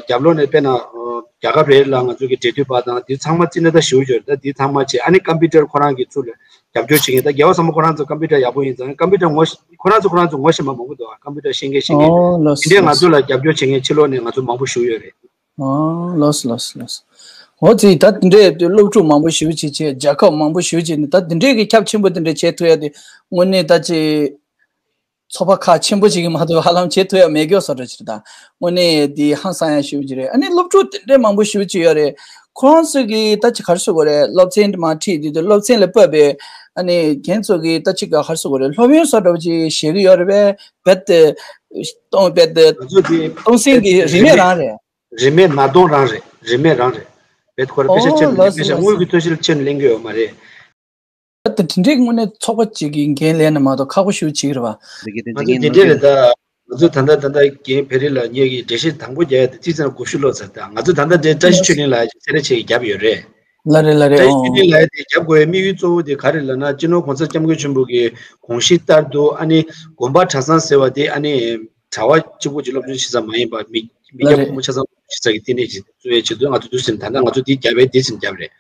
རྒྱབ་ལོགས་ནས་དཔེར་ན་རྒྱ་གར་རེད་ལ་ང་ཚོ་གི་འབྲེལ་མཐུད་པ་དང་དེ་ཚང་མ་རྩིས་ན་ད་ཞུ་ཡོད་རེད། ད་དེ་ཚང་མ་བྱས་ཨ་ནི་ཀམ་པུ་ཊར་ཁོ་རང་གི་ཚུར་ལ་རྒྱབ་སྐྱོར་བྱེད་མཁན་ད་རྒྱལ་བ་བཟང་པོ་ཁོ་རང་ཚོ་ཀམ་པུ་ཊར་ཡག་པོ་ཡིན་ཙང་ཀམ་པུ་ཊར་ངོ་ཤེས་ཁོ་རང་ཚོ་ཁོ་རང་ཚོ་ངོ་ཤེས་པ་མང་པོ་འདུག་ཀམ་པུ་ཊར་ཤེས་མཁན་ཤེས་མཁན་ཨོ་ལོས་དེ་འདྲའི་ང་ལོས། ཚོ་ལ་རྒྱབ་སྐྱོར་བྱེད་མཁན་ཕྱི་ལོགས་ནས་ང་ཚོ་མང་པོ་ཞུགས་ཡོད་རེད། ཨོ་ལོས་ལོས་ལོས། འོ་དེ་ད་དེ་འདྲའི་སློབ་ཕྲུག་མང་པོ་ཞུགས་བྱེད་བྱེད་རྒྱལ་ཁབ་མང་པོ་ཞུགས་བྱེད་ནས་ད་དེ་འདྲའི་གི་ཁྱབ་ཆེན་པོ་དེ་འདྲ་བྱེད་ཐུབ་ཡ་དེ་དངོས་གནས་ད་ཅི་ཚོགས་པ་ཁག་ཆེན་པོ་ཞིག་གི་མ་གཏོགས་ཧ་ལམ་བྱེད་ཐུབ་ཡ་མེད་མཁན་བཟོ་འདྲ་ཅིག་རེད། ད་དངོས་གནས་དེ་ཧང་སང་ཡ་ཞུགས་བྱེད་རེད། ཨ་ནི་སློབ་ཕྲུག་དེ་འདྲའི་མང་པོ་ཞུགས་བྱེད་ཡོད་རེད། ཁོང་ཚོས་གི་ད་ཅི་ག་རེ་ཟེར་དགོས་རེད། སློབ་ཚན་དེ་མར་ཁྲིད་དུས་དེ་སློབ་ཚན་ལ་བབས་པའི་ཨ་ནི་རྒན་ཚོ་གི་ད་ཅི་ག་ག་རེ་ཟེར་དགོས་རེད། སློབ་ཡོན་བཟོ་འདྲ་པོ་ཅིག་བཞེས་གི་ཡོད་རེད་པས། རྦད་དེ་གཏོང་རྦད་དེ་ང་ཚོ་དེ་གཏོང་སེམས་ཀྱི་རིན་མེད་རང་རེད། རིན་མེད་ནག་གདོང་རང་རེད། རིན་མེད་རང་རེད། རྦད་ཁོ་རང་དཔེ་ཆ་ཨོ་ཆེ་ནས་ལོས་དཔེ་ཆ་ལོས། དངུལ་གྱི་ཐོ་གཞི་ལ་ཆེ་ནས་ལེན་གི་ཡོད་མ་རེད། ད་དེ་འདྲའི་དངོས་གནས་ཚོགས་པ་གཅིག་གི་འགན་ལེན་ན་མ་གཏོགས་ཁག་པོ་ཞེ་པོ་ཅིག་རེད་བ། ང་ཚོ་དེ་འདྲ་རེད་ད། ང་ཚོ་ད་ལྟ་ད་ལྟ་རྒན་བེ་རི་ལགས་ངེད་ཀྱི་འགྲེལ་བཤད་དང་པོ་རྒྱག་ཡ་དེ་ཙི་ཙི་ན་དགུ་བཞི་ལོ་ཚར། ད་ང་ཚོ་ད་ལྟ་འདྲའི་བཀྲ་ཤིས་ཆོས་གླིང་ལགས་ཀྱིས་ཚེ་རིང་ཆེ་གིས་བརྒྱབ་ཡོད་རེད། ལ་རེད་ལ་རེད། བཀྲ་ཤིས་ཨོ། ཆོས་གླིང་ལགས་དེ་རྒྱབ་དགོས་ཡ་དམིགས་ཡུལ་གཙོ་བོ་དེ་ག་རེ་ལབ་ན་སྤྱི་ནོར་གོང་ས་སྐྱབས་མགོན་ཆེན་པོ་གི་དགོངས་གཞི་ལྟར་དུ་ཨ་ནི་དགོན་པ་གྲྭ་ཚང་ཟེར་བ་དེ་ཨ་ནི་གྲྭ་པ་གཅིག་པོ་གཅིག་སློབ་སྦྱོང་བྱེད་ས་མ་ཡིན་པ་མི་མི་སྐྱ་ཕོ་མོ་ཆ་ཚང་བྱེད་ས་གི་བསྟི་གནས་ཅིག་བཙུགས་ཡ་ཆེད་དུ་ང་ཚོ་འདུག་ཟིན། ད་ལྟ་ང་ཚོ་འདི་རྒྱབ་པའི་འདི་ཙམ་རྒྱབ་རེད།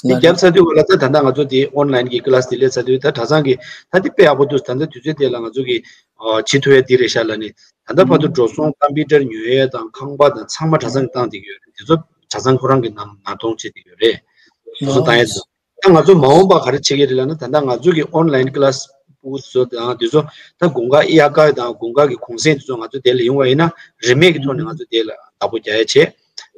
འདི་རྒྱབ་ཚར་དུས་ག་ལ་ད་ད་ལྟ་ང་ཚོ་འདི་ཨོན་ལན་གི་ཀི་ལ་སི་འདི་སླེབས་ཚར་དུས་ད་གྲྭ་ཚང་གི་ད་འདི་དཔེ་ཡག་པོ་འདུག་ད་ལྟ་དུས་ཚོད་དེ་ལ་ང་ཚོ་གི་བྱེད་ཐུབ་ཡ་འདི་རེད་ཤག་ལབ་ནས་ད་ལྟ་བར་དུ་འགྲོ་སོང་ཀམ་པུ་ཊར་ཉོ་ཡས་དང་ཁང་པ་དང་ཚང་མ་གྲྭ་ཚང་གི་བཏང་བསྡད་ཀྱི་ཡོད་རེད། འདི་ཚོ་གྲྭ་ཚང་ཁོ་རང་གི་ནང་ནང་གཏོང་བྱེད་བསྡད་ཀྱི་ཡོད་རེད། སོ་སོ་བཏང་ཡས་ཚོ། ད་ང་ཚོ་མ་འོངས་པ་ག་རེ་བྱེད་ཀྱི་རེད་ལབ་ན་ད་ལྟ་ང་ཚོ་གི་ཨོན་ལན་ཀི་ལ་སི་སྤུ་གུ་ཚོ་དང་དེ་ཚོ་ད་དགུན་ཁ་དབྱར་ཁ་དང་དགུན་ཁ་གི་གུང་སེང་དེ་ཚོ་ང་ཚོ་དེ་ལ་ཡོང་བ་ཡིན་ན་རིན་མེད་ཀྱི་ཐོག་ནས་ང་ཚོ་དེ་ལ་བདག་པོ་རྒྱག་ཡ་བྱེད།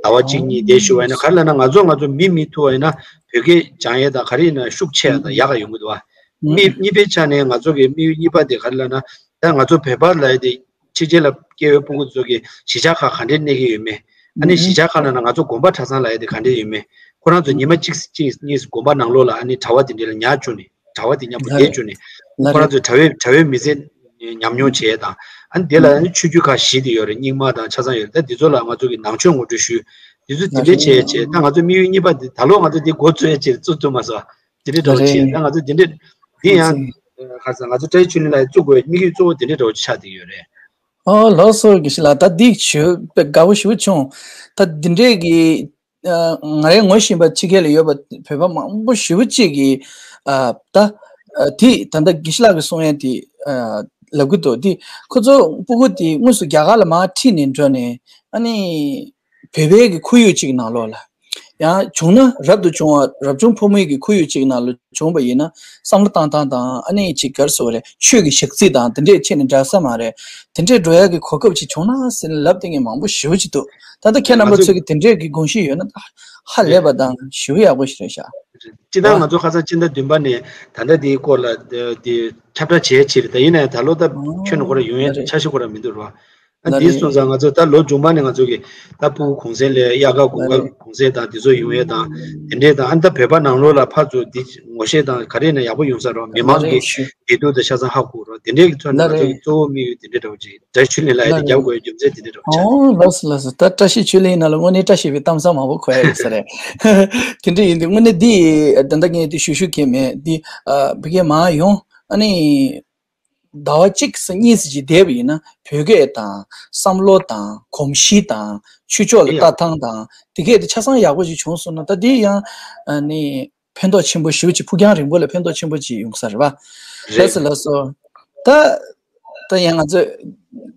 ཟླ་བ་གཅིག་གཉིས་དེ་ཞུ་བ་ཡིན་ན་ག་རེ་ལབ་ན་ང་ཚོ་ང་ཚོ་མི་མི་ཐུག་པ་ཡིན་ན་བོད་སྐད་སྦྱང་ཡས་དང་ག་རེ་ཡིན་ན་ཤུགས་ཆེ་ཡ་དང་ཡག་ག་ཡོང་གི་འདུག་བ། མི་གཉིས་པའི་ཆ་ནས་ང་ཚོ་གི་དམིགས་ཡུལ་གཉིས་པ་དེ་ག་རེ་ལབ་ན་ད་ང་ཚོ་བོད་པ་ལབ་ཡ་དེ་ཕྱི་རྒྱལ་ལ་སྐྱེས་པའི་སྤུ་གུ་ཚོ་གི་གཞིས་ཆགས་ཁག་ག་འདྲས་གནས་ཀྱི་ཡོད་མེད། ཨ་ནི་གཞིས་ཆགས་ཁག་ནང་ན་ང་ཚོ་དགོན་པ་གྲྭ་ཚང་ལབ་ཡ་དེ་ག་འདྲས་ཡོད་མེད། ཁོ་རང་ཚོ་ཉི་མ་གཅིག་གཅིག་གཉིས་དགོན་པ་ནང་ལོགས་ལ་ཨ་ནི་གྲྭ་པ་དེ་འདྲས་ལ་ཉར་བཅུག་ནས་གྲྭ་པ་དེ་མཉམ་པོ་བསྡད་བཅུག་ནས་ཁོ་རང་ཚོ་གྲྭ་པའི་གྲྭ་པའི་མི་ཚེ་ཉམས་མྱོང་བྱས་དང་ཨ་ནི་དེ་ལ་ཨ་ནི་ཆོས་བརྒྱུད་ཁག་བཞི་དེ་ཡོད་རེད། རྙིང་མ་དང་ཆ་ཚང་ཡོད་རེད། ད་འདི་ཚོ་ལ་ང་ཚོ་གི་ནང་ཆོས་ངོ་སྤྲོད་ཞུས། འདི་ཚོ་དེ་འདྲས་བྱས་བྱས་ད་ང་ཚོ་དམིགས་ཡུལ་གཉིས་པ་འདི་ད་ལོ་ང་ཚོ་འདི་འགོ་བཙུགས་ཡ་ཆེད་བཙུགས་ཐུབ་མ་སོང་། དེ་འདྲས་འདྲ་བོ་བྱས་ད་ང་ཚོ་དེ་འདྲས་འདི་ཡང་ཁ་སང་ང་ཚོ་བཀྲ་ཤིས་ཆོས་གླིང་ལ་བཙུགས་དགོས་དམིགས་ཡུལ་གཙོ་བོ་དེ་འདྲས་འདྲ་བོ་ཆགས་བསྡད་ཡོད་རེད། ཨོ་ལགས་སོ་དགེ་བཤེས་ལགས། ད་འདི་ཞུ་དགའ་པོ་ཞེ་པོ་བྱུང་། ད་འདི་འདྲས་ཀྱི་ང་རའི་ངོ་ཤེས་པ་ཕྱི་རྒྱལ་ལ་ཡོད་པ་བོད་པ་མང་པོ་ཞེ་པོ་ཅིག་གིས་ད་དེ་ད་ལྟ་དགེ་བཤེས་ལགས་ཀྱིས་གསུང་ཡ་དེ་ལབ་གི་འདུག་འདི་ཁོ་ཚོ་སྤུ་གུ་དེ་དངོས་སུ་རྒྱ་གར་ལ་མར་ཁྲིད་ནས་འགྲོ་ནས་ཨ་ནི། བོད་པའི་གི་ཁོར་ཡུག་ཅིག་ནང་ལོགས་ལ། ཡང་བྱུང་ན་རབ་ཏུ་བྱུང་བ་རབ་བྱུང་ཕོ་མོའི་གི་ཁོར་ཡུག་ཅིག་ནང་ལ་བྱུང་བ་ཡིན་ན་བསམ་བློ་བཏང་སྟངས་དང་ཨ་ནི་ཅིག་ག་རེ་ཟེར་དགོས་རེད། ཆོས་ཀྱི་ཞག་ཚིལ་དང་དེ་འདྲས་ཁྱེར་ནས་འདྲ་ས་མ་རེད། དེ་འདྲས་འགྲོ་ཡ་གི་གོ་སྐབས་ཅིག་བྱུང་ན་ཟེར་ནས་ལབ་བསྡད་མཁན་མང་པོ་ཞེ་པོ་ཅིག་འདུག་ད་ལྟ་ཁྱེད་རྣམ་པ་ཚོས་ཀྱི་དེ་འདྲས་ཀྱི་དགོངས་གཞི་ཡོད་ན་ཧ་ལས་པ་དང་ཞེ་པོ་ཡག་པོ་ཞིག་རེད་ཤག་སྤྱིར་བཏང་ང་ཚོ་ཁ་སང་སྤྱི་ཟླ་བདུན་པ་ནས་ད་ལྟ་དེའི་སྐོར་ལ་དེ་ཁྱབ་བསྒྲགས་བྱས་ཕྱིར་ད་ཡིན་ན་ཡང་ད་ལོ་ད་ཁྱོན་ནས་ཁོ་ར་ཡོང་ཡ་འཆར་གཞི་ཁོ་ར་མི་འདུག་ར། ཨ་འདི་སོང་ཙང་ང་ཚོ་ད་ལོ་མཇུག་མ་ནས་ང་ཚོ་གི་ད་ཕྲུ་གུ་གུང་སེང་ལས་དབྱར་ཁ་དགུན་ཁ་གུང་སེང་དང་འདི་ཚོ་ཡོང་ཡས་དང་དེ་འདྲས་དང་ཨ་ནི་ད་བོད་པ་ནང་ལོགས་ལ་ཕར་ཚུར་འདི་ངོ་ཤེས་དང་ག་རེ་ན་ཡག་པོ་ཡོང་ས་རོགས། མི་མང་གི་བདེ་སྡུག་དང་ཆ་ཚང་ཧ་གོ་རོགས། དེ་འདྲས་ཀྱི་ཐོག་ནས་ང་ཚོ་གི་གཙོ་བོ་དམིགས་ཡུལ་དེ་འདྲས་འདྲ་བོ་ཅིག་བཀྲ་ཤིས་ཆོས་གླིང་ལ་ཡ་དེ་རྒྱབ་དགོས་རྒྱུ་མཚན་དེ་འདྲས་འདྲ་བོ་ཅིག་ཨོ་ལགས་སོ་ལགས་སོ། ད་བཀྲ་ཤིས་ཆོས་གླིང་ནང་ལ་དངོས་གནས་བཀྲ་ཤིས་པའི་གཏམ་བཟང་མང་པོ་གོ་ཡ་ཡོད་ས་རེད། དེ་འདྲས་ཡིན་དུས་དངོས་གནས་འདི་ད་ལྟ་ངས་དེ་ཞུ་ཞུ་གི་མེད་འདི། ཕ་གི་མ་ཡོང་ཨ་ནི། ཟླ་བ་གཅིག་སེ་གཉིས་སེ་ཅིག་བསྡད་པ་ཡིན་ན་བོད་སྐད་དང་བསམ་བློ་དང་གོམས་གཤིས་དང་ཆོས་ཕྱོགས་ལ་ལྟ་སྟངས་དང་དེ་གས་དེ་ཆ་ཚང་ཡག་པོ་ཅིག་བྱུང་སོང་ན་ད་དེ་ཡང་ཨ་ནི་ཕན་ཐོགས་ཆེན་པོ་ཞེ་པོ་ཅིག་ཕུགས་རྒྱང་རིང་པོ་ལ་ཕན་ཐོགས་ཆེན་པོ་ཅིག་ཡོང་ས་རེད་བ། ལགས་སོ་ལགས་སོ། ད་ད་ཡང་ང་ཚོས་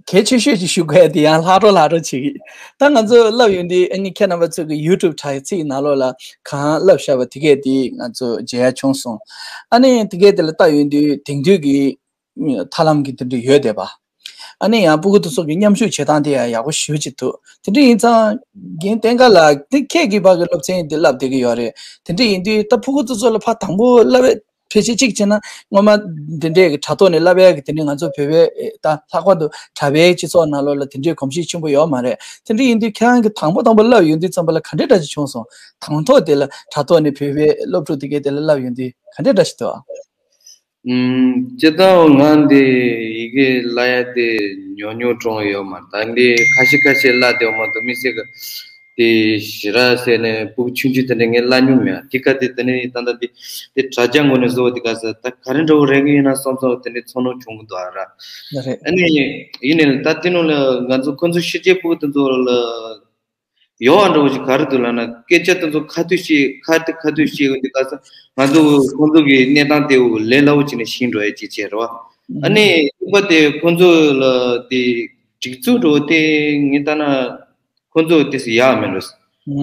གལ་ཆེ་ཤོས་ཅིག་ཞུ་དགོས་ཡ་དེ་ཡང་ལྷག་འགྲོ་ལྷག་འགྲོ་བྱེད་ཀྱི། ད་ང་ཚོ་ལབ་ཡོང་དུས་ཨ་ནི་ཁྱེད་རྣམ་པ་ཚོ་གི་ཡུ་ཊུབ་དྲ་ཚིགས་ནང་ལོགས་ལ་གང་ལབ་བཞག་པ་དེ་གས་དེ་ང་ཚོ་མཇལ་ཡ་བྱུང་སོང་། ཨ་ནི་དེ་གས་དེ་ལ་ལྟ་ཡོང་དུས་དེང་དུས་ཀྱི་ཐབས་ལམ་གྱི་དེ་འདྲ་ཡོད་བསྡད་པ། ཨ་ནི་ཡང་ཕྲུ་གུ་དེ་ཚོ་གི་མཉམ་ཞུགས་བྱེད་སྟངས་དེ་ཡང་ཡག་པོ་ཞེ་པོ་ཅིག་འདུག་དེ་འདྲ་ཡིན་ཙང་རྒན་བསྟན་དགའ་ལགས་དེ་ཁྱེད་ཀྱིས་ཕ་གི་སློབ་ཚན་འདི་བསླབ་བསྡད་ཀྱི་ཡོད་རེད། དེ་འདྲ་ཡིན་དུས་ད་ཕྲུ་གུ་དེ་ཚོ་ལ་ཕར་དང་པོ་བསླབ་པའི་ཕལ་ཆེར་གཅིག་བྱས་ན་སྔོན་མ་འདི་འདྲས་ཀྱི་དྲ་ཐོག་ནས་བསླབ་ཡས་ཀྱི་དེ་འདྲས་ང་ཚོ་བོད་པའི་ད་ལྷག་པར་དུ་གྲྭ་པའི་སྤྱི་ཚོགས་ནང་ལོགས་ལ་དེ་འདྲས་གོམས་གཤིས་ཆེན་པོ་ཡོད་མ་རེད། དེ་འདྲ་ཡིན་དུས་ཁྱེད་རང་གིས་དང་པོ་དང་པོ་བསླབ་ཡོང་དུས་ཙམ་པ་ལ་ག་འདྲས་འདྲ་ཅིག་བྱུང་སོང་། དང་ཐོག་དེ་ལ་དྲ་ཐོག་ནས་བོད་པའི་སློབ་ཕྲུག་དེ་གས་དེ་ལ་བསླབ་ཡོང་དུས་ག་འདྲས་འདྲ་ཞིག་འདུག་ཨ། ཨུམ། སྤྱིར་བཏང་ང་འདི་ཡི་གེ་བསླབ་ཡ་དེ་ཉུང་ཉུང་བྱུང་ཡོད་མ་རེད། ད་འདི་ཁ་ཤས་ཁ་ཤས་བསླབ་བསྡད་ཡོད་མ་གཏོགས་དམིགས་བསལ་གྱི་དེ་ཞེ་དྲག་ཟེར་ནས་ཕྲུ་གུ་ཆུང་ཆུང་དེ་འདྲ་ངས་བསླབ་མྱོང་མེད། དེ་ག་དེ་དེ་ནས་ད་ལྟ་འདི་དེ་དྲ་རྒྱ་ངོས་ནས་བཟོ་བ་དེ་ག་ས་ད་ག་རེ་འདྲ་བོ་རེག་གི་ཡོད་ན་བསམ་བསམ་དེ་འདྲའི་ཚོར་སྣང་བྱུང་གི་འདུག་ཨ་ར། ལགས་རེད། ཨ་ནི་ཡིན་ནའི་ད་དེ་ནང་ལ་ང་ཚོ་ཁོང་ཚོ་ཕྱི་རྒྱལ་ཕྲུ་གུ་དེ་ཚོ་ལ། ཡོད་པ་འདྲ་བོ་ཞིག་ག་རེ་འདུག་ལབ་ན་སྐད་ཆ་དེ་ཚོ་ཁ་ཐུག་བཤད་ཁ་ཐུག་ཁ་ཐུག་བཤད་ཡོང་དུས་ག་ས་ང་ཚོ་ཁོང་ཚོ་གི་གནས་སྟངས་དེ་འུ་ལས་སླ་བོ་བྱས་ནས་ཤེས་འགྲོ་ཡ་ཅིག་བྱས་རེད་བ། ཨ་ནི་གཉིས་པ་དེ་ཁོང་ཚོ་ལ་དེ་སྒྲིག་འཛུགས་འདྲ་བོ་དེ་ངས་ལྟ་ན་ཁོང་ཚོ་དེ་སུ་ཡག་མེད་འགྲོ།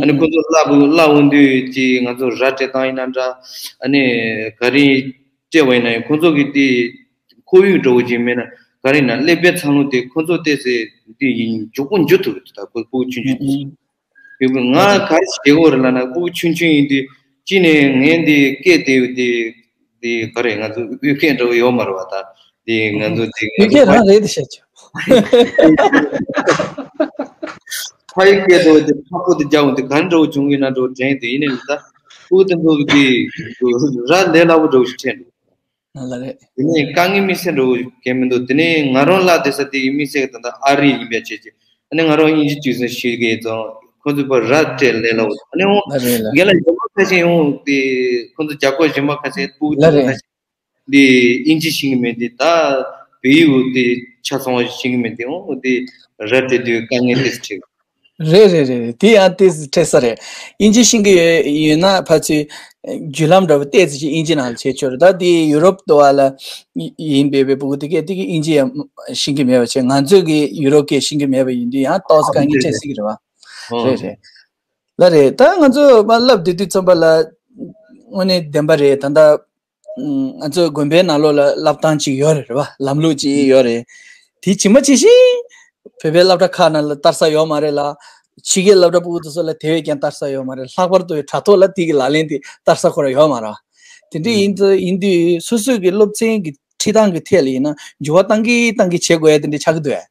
ཨ་ནི་ཁོང་ཚོ་བསླབ་བསླབ་འོང་དུས་ཅིག་ང་ཚོ་ར་སྤྲད་སྟངས་ཡིན་ན་འདྲ། ཨ་ནི་ག་རེ་སྤྲད་པ་ཡིན་ན་ཡང་ཁོང་ཚོ་གི་དེ། ཁོར་ཡུག་འདྲ་བོ་ཅིག་མེད་ན་ག་རེ་ན་ཀླད་པའི་འཚར་ལོངས་དེ་ཁོ་ཚོ་ཏོག་ཙམ་འདི་ཡིན་མགྱོགས་པོ་འགྱུར་ཐུབ་ཀྱི་འདུག་ད་ཁོ་ཕྲུ་གུ་ཆུང་ཆུང་དེ་ཚོ། ཡོད་པ་ང་ག་རེ་བྱེད་དགོས་རེད་ལབ་ན་ཕྲུ་གུ་ཆུང་ཆུང་ཡིན་དུས་གཅིག་ནས་ངས་འདི་སྐད་དེ་ཡོད་དེ་འདི་ག་རེ་ང་ཚོ་དབུས་སྐད་འདྲ་བོ་ཡོད་མ་རེད་བ། ད་འདི་ང་ཚོ་འདི་ང་ཚོ་སྐད་རང་རེད་དེ་བཤད་ཆོག་ཕ་ཡི་སྐད་འདྲ་བོ་དེ་ཕ་པོ་དེ་རྒྱག་འོང་དེ་ག་རེ་འདྲ་བོ་བྱུང་གི་ན་འདྲ་བོ་དྲན་དེ་ཡིན་ནའི་ད་ཕྲུ་གུ་དེ་ཚོ་གི་འདི་ར་ལས་སླ་བོ་འདྲ་བོ་ཞིག་དྲན་འདུག་ལགས་རེད། དེ་ནས་དཀའ་ངལ་དམིགས་བསལ་འདྲ་བོ་གང་མི་འདུག་དེ་ནས་ང་རང་བསླབ་བསྡད་ས་དེ་དམིགས་བསལ་གྱི་ད་ལྟ་ཨ་རི་ཡིན་པའི་ཆེད་ཀྱི་ཨ་ནི་ང་རང་དབྱིན་ཇི་ཅུས་སོང་ཞིག་གི་ཙང་ཁོ་ཚོས་ཕར་ར་སྤྲད་ལས་སླ་བོ། ཨ་ནི་འོང་ལགས་རེད་ལགས། རྒན་ལགས་གཞན་པ་ཁ་ཤས་འོང་དེ་ཁོ་ཚོ་རྒྱ་སྐོར་གཞན་པ་ཁ་ཤས་ཕྲུ་གུ་ལགས་རེད། ཁ་ཤས་དེ་དབྱིན་ཇི་ཤེས་ཀྱི་མེད་དེ་ད་བོད་ཡིག་འོ་དེ་ཆ་ཚང་བ་ཤེས་ཀྱི་མེད་དེ་འོང་དེ་ར་སྤྲད་དུས་དཀའ་ངལ་དེ་ཚོ་འཕྲད། རེད་རེད་རེད། དེ་ཡང་ཏོག་ཙམ་འཕྲད་ས་རེད། དབྱིན་ཇི་ཤེས་ཀྱི་ཡོད་ན་ཕལ་ཆེར་བརྒྱུད་ལམ་འདྲ་བོ་ཏོག་ཙམ་ཅིག་དབྱིན་ཇི་ནང་ལ་བྱེད་ཆོག་རེད། ད་དེ་ཡུ་རོབ་དུ་བ་ལ་ཡིན་པའི་བའི་ཕྲུ་གུ་དེ་གས་དེ་གི་དབྱིན་ཇི་ཡང་ཤེས་ཀྱི་མེད་པ་བྱས་ང་ཚོས་ཀྱི་ཡུ་རོབ་སྐད་ཤེས་ཀྱི་མེད་པ་ཡིན་དུས་ཡང་ཏོག་ཙམ་དཀའ་ངལ་འཕྲད་སྲིད་ཀྱི་རེད་བ། རེད་རེད། ལགས་རེད། ད་ང་ཚོ་མ་བསླབ་བསྡད་དུས་ཙམ་པ་ལ་དངོས་གནས་བདེན་པ་རེད། ད་ལྟ་ང་ཚོ་དགོན་པའི་ནང་ལོགས་ལ་བསླབ་སྟངས་ཅིག་ཡོད་རེད་རེད་བ། ལམ་ལུགས་ཅིག་ཡོད་རེད། དེ་ཇི་མ་ཇི་བཞིན་བོད་པའི་སློབ་གྲྭ་ཁག་ནང་ལ་བསྟར་ས་ཡོད་མ་རེད་ལ། ཕྱི་རྒྱལ་སློབ་གྲྭ་ཕྲུ་གུ་དེ་ཚོ་ལ་དེ་བས་ཀྱང་བསྟར་ས་ཡོད་མ་རེད། ལྷག་པར་དུ་དྲ་ཐོག་ལ་དེ་གི་ལག་ལེན་དེ་བསྟར་ས་ཁོ་རང་ཡོད་མ་རེད་བ། དེ་འདྲ་ཡིན་དུས་ཡིན་དུས་སོ་སོའི་གི་སློབ་ཚན་གི་ཁྲིད་སྟངས་གི་ཐད་ལ་ཡིན་ན་འགྱུར་བ་གཏང་གི་གཏང་གི་བྱེད་དགོས་ཡ་དེ་འདྲ་ཆགས་ཀྱི་འདུག་ཨ།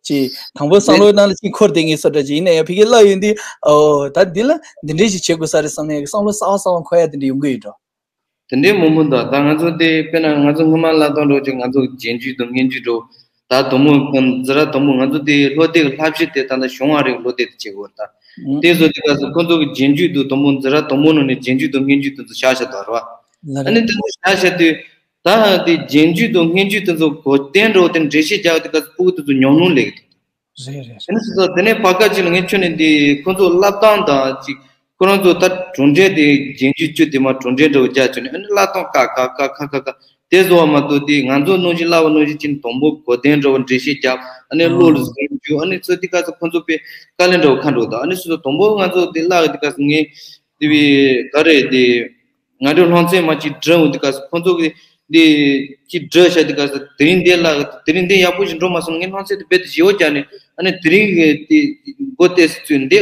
ཅིག་དང་པོ་བསམ་བློའི་ནང་ལ་ཅིག་འཁོར་བསྡད་ངེས་སོ་འདྲ་ཅིག་ཡིན་ན་ཡང་ཕ་གིར་བསླབ་ཡོང་དུས་ཨོ་ད་འདི་ལ་འདི་འདྲ་ཞིག་བྱེད་དགོས་ས་རེད་བསམ་ནས་བསམ་བློ་གསར་བ་གསར་བ་འཁོར་ཡ་དེ་འདྲ་ཡོང་གི་ཡོད་འགྲོ། དེ་འདྲའི་མང་པོ་འདུག་ད་ང་ཚོ་དེ་དཔེར་ན་ང་ཚོ་སྔོན་མ་བསླབ་སྟངས་འདྲ་ཅིག་ང་ཚོ་རྗེས་འཇུག་དང་སྔོན་འཇུག་འདྲ་ད་དུང་མོ་འཛི་ར་དུང་མོ་ང་ཚོ་དེ་བློ་གཏད་ཀྱི་བསླབ་གཞི་དེ་ད་ལྟ་གཞུང་བ་རིགས་བློ་གཏད་དེ་བྱེད་དགོས་ད། དེ་བཟོ་དུས་སྐབས་སུ་ཁོ་ཚོ་གི་རྗེས་འཇུག་དང་དུང་མོ་འཛི་ར་དུང་མོ་ནང་ནས་རྗེས་འཇུག་དང་སྔོན་འཇུག་དེ་ཚོ་བཞག་བཞག་འདུག་རེད་བ། ཨ་ནི་དེ་ཚོ་བཞག་བཞག་དུས། ད་དེ་རྗེས་འཇུག་དང་སྔོན་འཇུག་དེ་ཚོ་གོ་དོན་འདྲ་བོ་དེ་འགྲེལ་བཤད་རྒྱག་དུས་སྐབས་སུ་ཕྲུ་གུ་དེ་ཚོ་ཉམས་མྱོང་ལེགས་འདུག་རེད་རེད། ཨ་ནི་སོ་སོ་དེ་ནས་བར་སྐབས་ཅིག་ལ་ངས་ཁྱོན་ནས་འདི་ཁོ་ཚོ་བསླབ་སྟངས་དང་ཅིག་ཁོ་རང་ཚོ་ད་གྲུབ་འབྲས་དེ་རྗེས་འཇུག་བཅུ་དེ་མ་གྲུབ་འབྲས་འདྲ་བོ་རྒྱག་བཅུག་ནས་ཨ་ནི་བསླབ་སྟངས་ཀ་ཁ་ཀ་ཁ་ཁ་ཁ་ཁ་དེ་བཟོ་བ་མ་གཏོགས་དེ་ང་ཚོ་ནང་བཞིན་བསླབ་པ་ནང་བཞིན་ཅིག་དང་པོ་གོ་དོན་འདྲ་བོ་འགྲེལ་བཤད་རྒྱག་ཨ་ནི་བློ་ལ་ཟིན་རྒྱུ་ཨ་ནི་ཚོ་དེ་སྐབས་སུ་ཁོ་ཚོ་དཔེ་དཀའ་ལས་འདྲ་བོ་ཁ་འགྲོ་དང་ཨ་ནི་སོ་སོ་དང་པོ་ང་ཚོ་དེ་བསླབ་དེ་སྐབས་སུ་ངས་དེ་བས་ག་རེ་དེ། ང་ཚོའི་སློབ་ཚན་མ་གཅིག་སྒྲིལ་འོང་དུས་སྐབས་སུ་ཁོང་ཚོ་གི་འདི་གཅིག་སྒྲིལ་བྱ་དུས་སྐབས་སུ་དེ་རིང་འདི་ལ་དེ་རིང་འདི་ཡག་པོ་ཞིག་འགྲོ་མ་སོང་ངས་སློབ་ཚན་དེ་རྦད་དེ་ཞི་བོ་རྒྱག་ནས་ཨ་ནི་དེ་རིང་གི་དེ་མགོ་བཏེགས་སུ་ཚུད་འདི་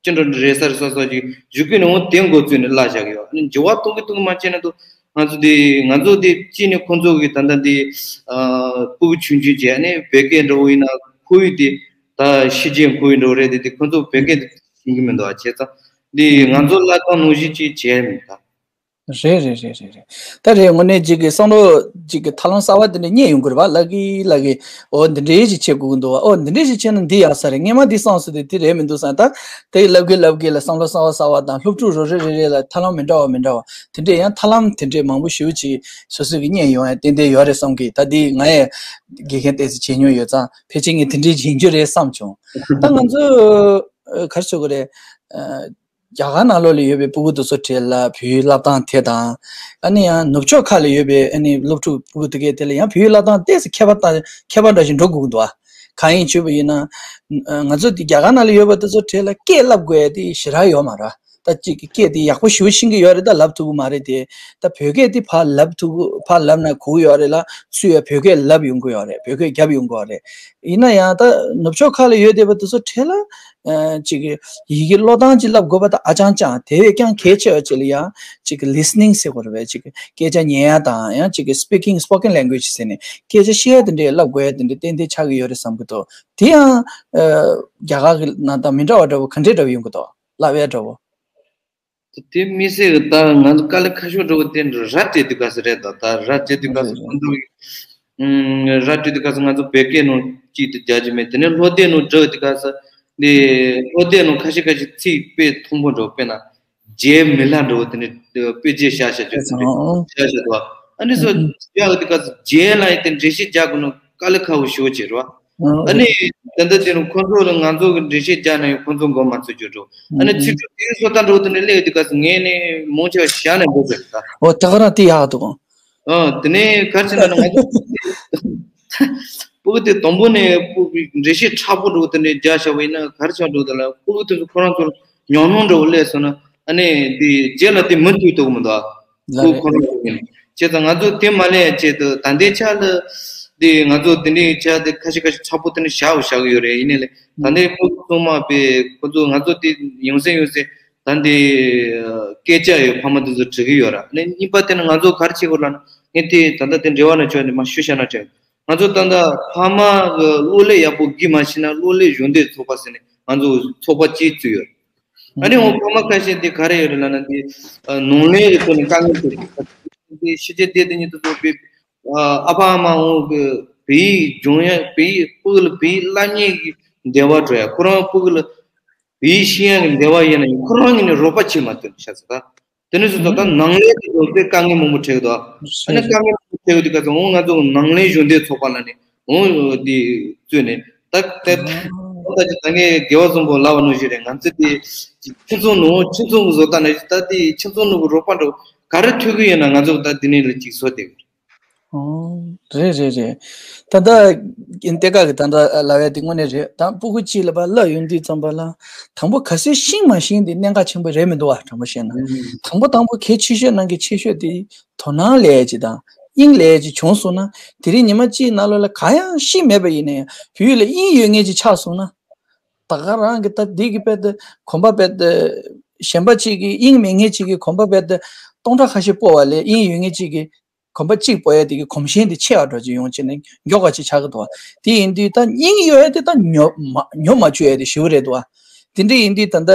ཅི་འདྲ་རེད་ས་རེད་ས་སོགས་ཀྱི་བཞུགས་ཀྱི་ནས་འོང་དེ་མགོ་བཙུགས་ནས་བསླབ་བཞག་གི་ཡོད། ཨ་ནི་འགྱུར་བ་གཏོང་གི་གཏོང་གི་མ་བྱས་ན་དུ་ང་ཚོ་དེ་ང་ཚོ་དེ་གཅིག་ནས་ཁོང་ཚོ་གི་ད་ལྟ་འདི་ཕྲུ་གུ་ཆུང་ཆུང་བྱས་ཨ་ནི་བོད་སྐད་འདྲ་བོ་ཡིན་ན་ཁོར་ཡུག་དེ། ད་ཤི་རྗེས་འཁོར་བའི་འགྲོ་རེད་དེ། དེ་ཁོ་ཚོ་བོད་སྐད་དེ་ཤེས་ཀྱི་མི་འདུག་ཨ། བྱས་ཙང་འདི་ང་ཚོ་ལབ་སྟངས་ནང་བཞིན་ཅིག་བྱས་མེད་ད། རེད་རེད་རེད་རེད་རེད། ད་རེད། དངོས་གནས་ཅིག་གི་བསམ་བློ་ཅིག་གི་ཐབས་ལམ་གསར་བ་དེ་འདྲ་རྙེད་ཡོང་གི་རེད་བ། ལབ་གི་ལབ་གི། འོ་འདི་འདྲའི་ཅིག་བྱེད་དགོས་ཀྱི་འདུག་བ། འོ་འདི་འདྲའི་ཅིག་བྱས་ན་འདི་ཡག་ས་རེད། སྔས་མ་འདི་བསམ་སོང་དེ་དེ་རེད་མི་འདུག་བསམ། ད་དེ་ལབ་གི་ལབ་གི་ལ་བསམ་བློ་གསར་བ་གསར་བ་དང་སློབ་ཕྲུག་རེ་རེ་རེ་རེ་ལ་ཐབས་ལམ་མི་འདྲ་བ་མི་འདྲ་བ་དེ་འདྲས། ཡང་ཐབས་ལམ་དེ་འདྲས་མང་པོ་ཞེ་པོ་ཅིག་སོ་སོ་གི་རྙེད་ཡོང་ཡ་ཏན་ཏན་ཡོད་རེད་བསམ་གི། ད་འདི་ང་ཡང་དགེ་རྒན་ཏོག་ཙམ་བྱེད་མྱོང་ཡོད་ཙང་ཕལ་ཆེར་ངས་དེ་འདྲས་བྱེད་རྒྱུ་རེད་བསམ་བྱུང་། ད་ང་ཚོ་ཨ་ག་རེ་ཟེར་དགོས་རེད། ཨ། རྒྱ་གར་ནང་ལོགས་ལ་ཡོད་པའི་སྤུ་གུ་དེ་ཚོ་གྲས་ལ་བོད་ཡིག་བསླབ་སྟངས་དེ་དང་། ཨ་ནི་ཡང་ནུབ་ཕྱོགས་ཁག་ལ་ཡོད་པའི་ཨ་ནི་སློབ་ཕྲུག་སྤུ་གུ་དེ་གས་དེ་ལ་ཡང་བོད་ཡིག་བསླབ་སྟངས་ཏོག་ཙམ་ཁྱད་པར་དང་ཁྱད་པར་འདྲ་ཞིག་འགྲོ་དགོས་ཀྱི་འདུག་ཨ། གང་ཡིན་ཞུས་པ་ཡིན་ན། ཨ། ང་ཚོ་འདི་རྒྱ་གར་ནང་ལ་ཡོད་པ་དེ་ཚོ་གྲས་ལ་སྐད་བསླབ་དགོས་ཡ་དེ་ཞེ་དྲག་ཡོད་མ་རེད། ད་གཅིག་གི་སྐད་དེ་ཡག་པོ་ཞེ་པོ་ཤེས་ཀྱི་ཡོད་རེད། ད་ལབ་ཐུབ་ཀྱི་མ་རེད་དེ། ད་བོད་སྐད་དེ་ཕར་ལབ་ཐུབ་ཀྱི། ཕར་ལབ་ན་གོ་གི་ཡོད་རེད་ལ། ཚུར་ཡང་བོད་སྐད་ལབ་ཡོང་གི་ཡོད་རེད། བོད་སྐད་རྒྱབ་ཡོང་གི་ཡོད་རེད། ཡིན་ན་ཡང་ད་ནུབ་ཕྱོགས་ཁག་ལ་ཡོད་བསྡད་པ་དེ་ཚོ་གྲས་ལ། ཨ། ཅིག་གི་ཡི་གེ་ཀློག་སྟངས་ཅིག་བསླབ་དགོས་པ་དང་ཨ་ཅང་ཅང་། དེ་བས་ཀྱང་གལ་ཆེ་བ་ཅིག་ལ་ཡང་ཅིག་གི་ལི་སི་ནིང་ཟེར་དགོས་རེད་པས། ཅིག་གི་སྐད་ཆ་ཉན་ཡ་དང་། ཡང་ཅིག་གི་སི་པི་ཀིང་སི་པོ་ཀེན་ལེང་གུ་ཨེ་ཇི་ཟེར་ནས་སྐད་ཆ་བཤད་ཡ་དེ་འདྲས་བསླབ་དགོས་ཡ་དེ་འདྲས་ཏན་ཏན་ཆགས་ཀྱི་ཡོད་རེད་བསམ་གི་འདུག། དེ་ཡང་། ཨ། རྒྱ་གར་གྱི་ནང་དང་མི་འདྲ་བ་འདྲ་བོ་ག་འདྲས་འདྲ་བོ་ཡོང་གི་འདུག་བསླབ་ཡ་འདྲ་བོ། དེ་དམིགས་བསལ་གྱི་ད་ང་ཚོ་དཀའ་ལས་ཁག་ཤོས་འདྲ་བོ་དེ་ར་སྤྲད་དུས་སྐབས་སུ་རེད་ད། ད་ར་སྤྲད་དུས་སྐབས་སུ་ཁོང་ཚོ་གི། ཨུམ། ར་སྤྲད་དུས་སྐབས་སུ་ང་ཚོ་བོད་སྐད་ནང་གཅིག་ཏུ་རྒྱག་རྒྱུ་མེད། དེ་ནས་སློབ་དེབ་ནང་འབྲི་དུས་སྐབས་སུ་འདི་སློབ་དེབ་ནང་ཁ་ཤས་ཁ་ཤས་ཚིག་དཔེ་མཐོང་པོ་འདྲ་བོ། དཔེར་ན་རྗེ་མི་ལ་འདྲ་བོ་དེ་ནས་དཔེ་རྗེ་ཤ་ཤ་རྗེ་ཚིག་རེད། ཤ་ཤ་འདུག་བ། ཨ་ནི་སོ་རྒྱག་དུས་སྐབས་སུ་རྗེ་ལ་ཡི་དེ་འགྲེལ་བཤད་རྒྱག་དགོས་ན་དཀའ་ལས་ཁག་པོ་ཞེ་པོ་ཅིག་རེད་བ། ཨ་ནི་ད་ལྟ་དེ་ནི་ཁོང་ཚོ་ལ་ང་ཚོ་གི་འགྲེལ་བཤད་རྒྱག་ན་ཡང་ཁོང་ཚོ་མགོ་མ་ཚོས་རྒྱུ་འགྲོ། ཨ་ནི་ཚིག་གྲུབ་དེའི་སོ་ད་འགྲོ་དེ་ནི་སླེབས་དུས་སྐབས་སུ་ངས་ནི་མང་ཆེ་བ་ཞག་ནས་འགྲོ་དགོས་ད། འོ་ད་ག་རང་དེ་ཡག་འདུག། ཨ། དེ་ནས་ག་རེ་བྱས་ན་ང་ཚོ་སྤུ་གུ་དེ་དང་པོ་ནས་སྤུ་གུ་འགྲེལ་བཤད་མཁྲེགས་པོ་འགྲོ་དེ་ནས་རྒྱག་བཞག་པ་ཡིན་ན་ག་རེ་བྱས་འགྲོ་དེ་ལ་སྤུ་གུ་དེ་ཚོ་ཁོ་རང་ཚོ་ཉོག་མྱོང་འགྲོ་སླེབས་སོང་ན། ཨ་ནི་དེ་རྗེས་ལ་དེ་མུ་མཐུད་ཐུབ་ཀྱི་མི་འདུག་ཨ། ལ་ཁོ་རེད། ཁོ་རང་ཚོ་ཡིན། བྱས་ཙང་ང་ཚོ་དེ་མ་ལས་བྱས་དུས་ད་ལྟའི་ཆ་ལ་དེ་ང་ཚོ་དེ་འདྲའི་ཆ་དེ་ཁ་ཤས་ཁ་ཤས་མཁྲེགས་པོ་དེ་འདྲ་བཞག་བཞག་གི་ཡོད་རེད། ཡིན་ནའི་ལས་ད་ལྟའི་སྤུ་གུ་ཚང་མ་དཔེ་ཁོ་ཚོ་ང་ཚོ་དེ་ཡོང་སེ་ཡོང་སེ་ད་འདི་སྐད་ཆ་ཡོད་ཕ་མ་དེ་ཚོ་འདྲི་གི་ཡོད་ར། ཨ་ནི་གཉིས་པ་དེ་ནི་ང་ཚོ་ག་རེ་བྱེད་དགོས་ལབ་ན། ངས་དེ་ད་ལྟ་དེ་འབྲེལ་བ་ན་ཆོག་ནས་མ་ཞུ་བྱ་ན་དྲན། ང་ཚོ་ད་ལྟ་ཕ་མ་གི་གློག་ཀླད་ཡག་པོ་སྒུག་མ་ཤེས་ན་གློག་ཀླད་གཞོན་དུས་ཚོགས་པ་ཟེར་ནས་ང་ཚོ་ཚོགས་པ་གཅིག་བཙུགས་ཡོད། ཨ་ནི་འོ་ཕ་མ་ཁ་ཤས་དེ་ག་རེ་ཡོད་རེད་ལབ་ན། དེ་ནང་ལས་ཀྱི་ཐོག་ནས་དཀའ་ངལ་འཕྲད་དེ། ཕྱི་རྒྱལ་དེ་དེ་ཉིད་དུ་ཚོགས་པའི་ཨ་ཕ་ཨ་མ་འོ་གི་བོད་ཡིག་སྦྱོང་ཡ། བོད་ཡིག་སྤུ་གུ་ལ་བོད་ཡིག་བསླབ་མཁན་གྱི་འདོད་པ་འགྲོ་ཡ། ཁོ་རང་སྤུ་གུ་ལ་བོད་ཡིག་ཤེས་ཡ་གི་འདོད་པ་ཡོད་ན་ཡང་ཁོ་རང་ཉིད་ནས་རོགས་པ་བྱེད་མ་ཐུབ་ཤ་ཚ་ད། དེ་ནས་བཟུང་ད་ནང་ལས་ཀྱི་སློབ་དེབ་དཀའ་ངལ་མང་པོ་འཕྲད་འདུག། ཨ་ནི་དཀའ་ངལ་མང་པོ་འཕྲད་ཡོད་དུས་སྐབས་སུ་འོ་ང་ཚོ་ནང་ལས་གཞོན་དུས་ཚོགས་པ་ལ་ནི་འོ་འདི་བཙུགས་ནས་ད་དེ་ད་ད་ངས་རྒྱལ་བ་བཟང་པོ་ལབ་པ་ནང་བཞིན་རེད། ང་ཚོ་དེ་ཁྱིམ་ཚང་ནང་ཁྱིམ་ཚང་གི་བཟོ་ལྟ་ནང་བཞིན་ད་དེ་ཁྱིམ་ཚང་ནང་གི་རོགས་པ་འདྲ་ག་རེ་ཐུབ་ཀྱི་ཡོད་ན་ང་ཚོ་ད་དེ་ནས་ལ་ཅིག་བཟོ་བསྡད་ཡོད། ཨོ། རེད་རེད་རེད། ད་ལྟ་ཨིན་ཏེ་ཀ་གི་ད་ལྟ་ལབ་ཡ་དེ་དངོས་གནས་རེད། ད་སྤུ་གུ་གཅིག་ལ་ཕར་བསླབ་ཡོང་དུས་ཙམ་པ་ལ་དང་པོ་ག་ཚོད་ཤེས་མ་ཤེས་དེ་གནད་འགག་ཆེན་པོ་རེད་མི་འདུག་བ། དྲང་པོ་བཤད་ན། ཨུམ། དང་པོ་དང་པོ་གལ་ཆེ་ཤོས་ནང་གི་ཆེ་ཤོས་དེ་དོ་སྣང་སླེབས་ཡ་ཅིག་དང་དབྱིངས་སླེབས་ཡ་ཅིག་བྱུང་སོང་ན། དེ་རིང་ཉི་མ་གཅིག་ནང་ལོགས་ལ་གང་ཡང་ཤེས་མེད་པ་ཡིན་ན་ཡང་བོད་ཡིག་ལ་དབྱིངས་ཡོད་མཁན་ཅིག་ཆགས་སོང་ན། ད་ག་རང་གི་ད་འདི་གི་དཔེ་དེ་གོམ་པ་དཔེ་དེ་གཞན་པ་གཅིག་གིས་དབྱིངས་མེད་མཁན་གཅིག་གིས་གོམ་པ་དཔེ་དེ་སྟོང་ཕྲག་ཁ་ཤས་སྤོ་བ་ལས་དབྱིངས་ཡོད་མཁན་གཅིག་གིས་གོམ་པ་གཅིག་སྤོ་ཡ་དེ་གི་གོམས་གཤིས་དེ་ཆེ་བ་འགྲོ་གི་ཡོང་བྱས་ནས་མགྱོགས་པ་ཅིག་ཆགས་ཀྱི་འདུག་བ། དེ་ཡིན་དུས་ད་སྙིང་ཡོད་ཡ་དེ་ད་ཉོ་མ་ཉོ་མ་བཅུག་ཡ་དེ་ཞེ་པོ་རེད་འདུག་བ། དེ་འདྲ་ཡིན་དུས་ད་ལྟ་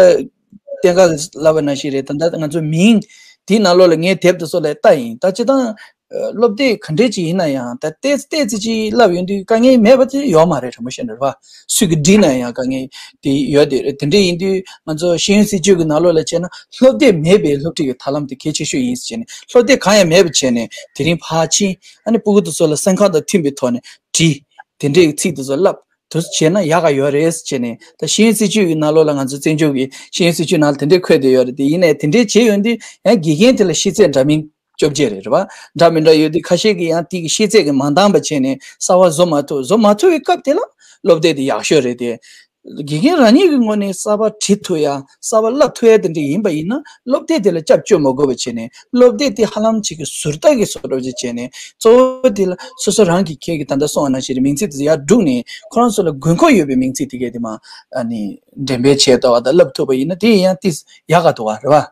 བསྟན་ཁ་ལབ་པ་ནང་བཞིན་རེད། ད་ལྟ་ང་ཚོ་མིང་དེའི་ནང་ལོགས་ལ་ངའི་དེབ་དེ་ཚོ་ལ་ལྟ་ཡིན། ད་སྤྱིར་བཏང་སློབ་དེབ་ག་འདྲས་ཅིག་ཡིན་ན་ཡང་ད་ཏོག་ཙམ་ཏོག་ཙམ་ཅིག་བསླབ་ཡོང་དུས་དཀའ་ངལ་མེད་པ་དེ་ཡོད་མ་རེད། དྲང་པོ་བཤད་ན་རེད་བ། སུས་ཀྱིས་བྲིས་ན་ཡང་དཀའ་ངལ་དེ་ཡོད་དེ་རེད། དེ་འདྲ་ཡིན་དུས་ང་ཚོ་ཤེས་ཡོན་སྲིད་བྱུས་ཀྱི་ནང་ལོགས་ལ་བྱས་ན་སློབ་དེབ་མེད་པའི་སློབ་ཁྲིད་ཀྱི་ཐབས་ལམ་དེ་གལ་ཆེ་ཤོས་ཡིན་ཟེར་བྱས་ནས། སློབ་དེབ་གང་ཡང་མེད་པ་བྱས་ནས་དེ་རིང་ཕར་ཕྱིན། ཨ་ནི་སྤུ་གུ་དེ་ཚོ་ལ་སེམས་ཁམས་དང་མཐུན་པའི་ཐོག་ནས་བྲིས། དེ་འདྲའི་ཚིག་དེ་ཚོ་བསླབ། དེ་བྱས་ན་ཡག་ག་ཡོད་རེད་ཟེར་བྱས་ནས། ད་ཤེས་ཡོན་སྲིད་བྱུས་ཀྱི་ནང་ལོགས་ལ་ང་ཚོ་བཙན་བྱོལ་གྱི་ཤེས་ཡོན་སྲིད་བྱུས་ནང་ལ་དེ་འདྲའི་འཁོད་བསྡད་ཡོད་རེད་དེ། ཡིན་ནའི་དེ་འདྲའི་བྱས་ཡོང་དུས་ཡང་དགེ་རྒན་དེ་ལ་ཤེས་ཚད་འདྲ་མིན་བཅོ་བརྒྱད་རེད། རེད་བ། འདྲ་མི་འདྲ་ཡོད་དུས་ཁ་ཤས་ཀྱིས་ཡང་དེ་གི་ཤེས་ཚད་ཀྱིས་མ་འདང་བ་བྱས་ནས་གསར་བ་བཟོ་མ་ཐུབ། བཟོ་མ་ཐུབ་པའི་སྐབས་དེ་ལ་སློབ་དེབ་དེ་ཡག་ཤོས་རེད་དེ། དགེ་རྒན་རང་ཉིད་ཀྱི་ངོས་ནས་གསར་པ་བྲིས་ཐུབ་ཡ། གསར་པ་བསླབ་ཐུབ་ཡ་དེ་འདྲ་ཡིན་པ་ཡིན་ན། སློབ་དེབ་དེ་ལ་སྐྱབས་བཅོལ་མ་དགོས་པ་བྱས་ནས། སློབ་དེབ་དེ་ཧ་ལམ་ཅིག་གི་ཟུར་ལྟ་གི་བཟོ་འདྲ་ཅིག་བྱས་ནས། གཙོ་བོ་དེ་ལ་སོ་སོ་རང་གི་ཁྱེད་ཀྱིས་ད་ལྟ་གསུངས་པ་ནང་བཞིན་མིང་ཚིག་དེ་ཡར་བསྒྲུགས་ནས། ཁོ་རང་ཚོ་ལ་དགོས་མཁོ་ཡོད་པའི་མིང་ཚིག་དེ་གས་དེ་མར་ཨ་ནི་འགྲེམས་སྤེལ་བྱས་ཐུབ་པ་དང་བསླབ་ཐུབ་པ་ཡིན་ན་དེ་ཡང་ཏོག་ཙམ་ཡག་ག་འདུག་བ། རེད་བ།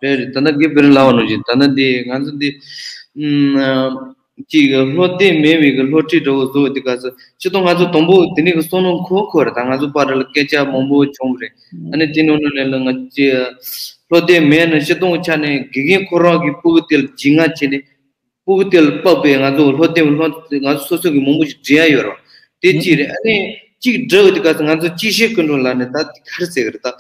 རེད་རེད། ད་ལྟ་དགེ་བའི་ལབ་པ་ནང་བཞིན་ད་ལྟ་འདི་ང་ཚོ་འདི་ཨུམ། ཅིག་གི་བློ་གཏད་མེད་པའི་གི་བློ་གྲོས་འདྲ་བོ་བཟོ་དེ་ག་ཚོད་སྤྱིར་བཏང་ང་ཚོ་དང་པོ་དེ་ནས་གི་བསམ་བློ་འཁོར་འཁོར་རེད། ད་ང་ཚོ་བར་ལ་སྐད་ཆ་མང་པོ་བྱུང་བ་རེད། ཨ་ནི་དེ་ནང་ནང་ལ་ང་ཅི་བློ་གཏད་མེད་ན་སྤྱིར་བཏང་ཆ་ནས་དགེ་རྒན་ཁོ་རང་གི་སྤུ་གུ་དེ་ལ་ཇི་ང་བྱས་ནས་སྤུ་གུ་དེ་ལ་དཔག་པའི་ང་ཚོ་བློ་གཏད་བློ་ང་ཚོ་སོ་སོ་གི་མང་པོ་ཞིག་འདྲི་ཡ་ཡོད་རེད། དེ་ཅི་རེད། ཨ་ནི་ཅིག་འདྲི་བ་དེ་ག་ཚོད་ང་ཚོ་ཅི་བཤད་ཀྱི་འགྲོ་ལབ་ནས་ད་དེ་ག་རེ་ཟེར་གི་རེད་ད།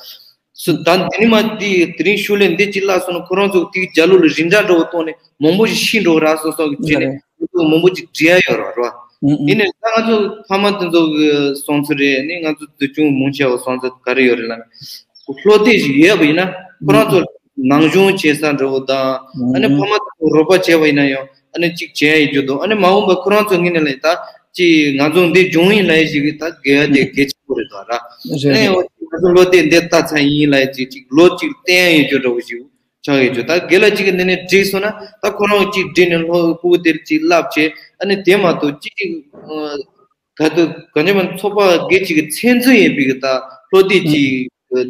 སུ་ད་དེ་ནི་མ་དེ་དེ་རིང་ཤུལ་ལས་འདི་ཅིག་བརླག་སོང་ན་ཁོ་རང་ཚོ་དེའི་རྒྱབ་ལོགས་ལ་རིན་འདྲ་འདྲ་བོ་བཏང་ནས་མང་པོ་ཞིག་ཤི་འགྲོ་གི་ར་སོང་སོང་གི་བྱས་ནས་ཁོ་ཚོ་མང་པོ་ཅིག་འདྲི་ཡ་ཡོད་རེད་བ། ཡིན་ནའི་ད་ང་ཚོ་ཕ་མ་དེ་ཚོ་གི་བསམ་ཚུལ་རེད། ནི་ང་ཚོ་འཛིན་སྐྱོང་མང་ཆེ་བ་བསམ་ཚུལ་ག་རེ་ཡོད་རེད་ལབ་ན། བློ་གཏད་ཞིག་ཡོད་པ་ཡིན་ན་ཁོ་རང་ཚོ་ནང་སྦྱོང་བྱེད་ས་འདྲ་བོ་དང་། ཨ་ནི་ཕ་མ་དེ་ཚོ་རོགས་པ་བྱས་པ་ཡིན་ན་ཡང་ཨ་ནི་ཅིག་བྱས་ཡ་ཡོད་རྒྱུ་དང་། ཨ་ནི་མ་འོངས་པ་ཁོ་རང་ཚོ་ངོས་ནས་ལ་ད་ཅིག་ང་ཚོ་འདི་སྦྱོང་ཡིན་ལབ་ཡ་ཞིག་གི་ད་དགོས་ཡ་དེ་གལ་ཆེན་པོ་རེད་དོ་ར། ཨ་ནི་ང་ཚོ་བློ་གཏད་འདི་ལྟ་ཚར་ཡིན་ལབ་ཡ་ཅིག་ཅིག་ལོ་གཅིག་བསྟན་ཡ་ཡོད་རྒྱུ་འདྲ་བོ་ཞིག་ཆགས་ཡོད་རྒྱུ། ད་དགེ་ལགས་གཅིག་གི་འདི་ནས་བསྒྲིགས་སོང་ན་ད་ཁོ་རང་གཅིག་བསྒྲིགས་ནས་ལྷོ་སྤུ་གུ་དེར་གཅིག་བསླབ་བྱས། ཨ་ནི་དེ་མ་གཏོགས་གཅིག་གཅིག་ག་དུ་ག་ཉི་མ་ཚོགས་པ་དགེ་གཅིག་གི་མཚན་འཛིན་ཡིན་པའི་གི་ད་བློ་གཏད་ཀྱི་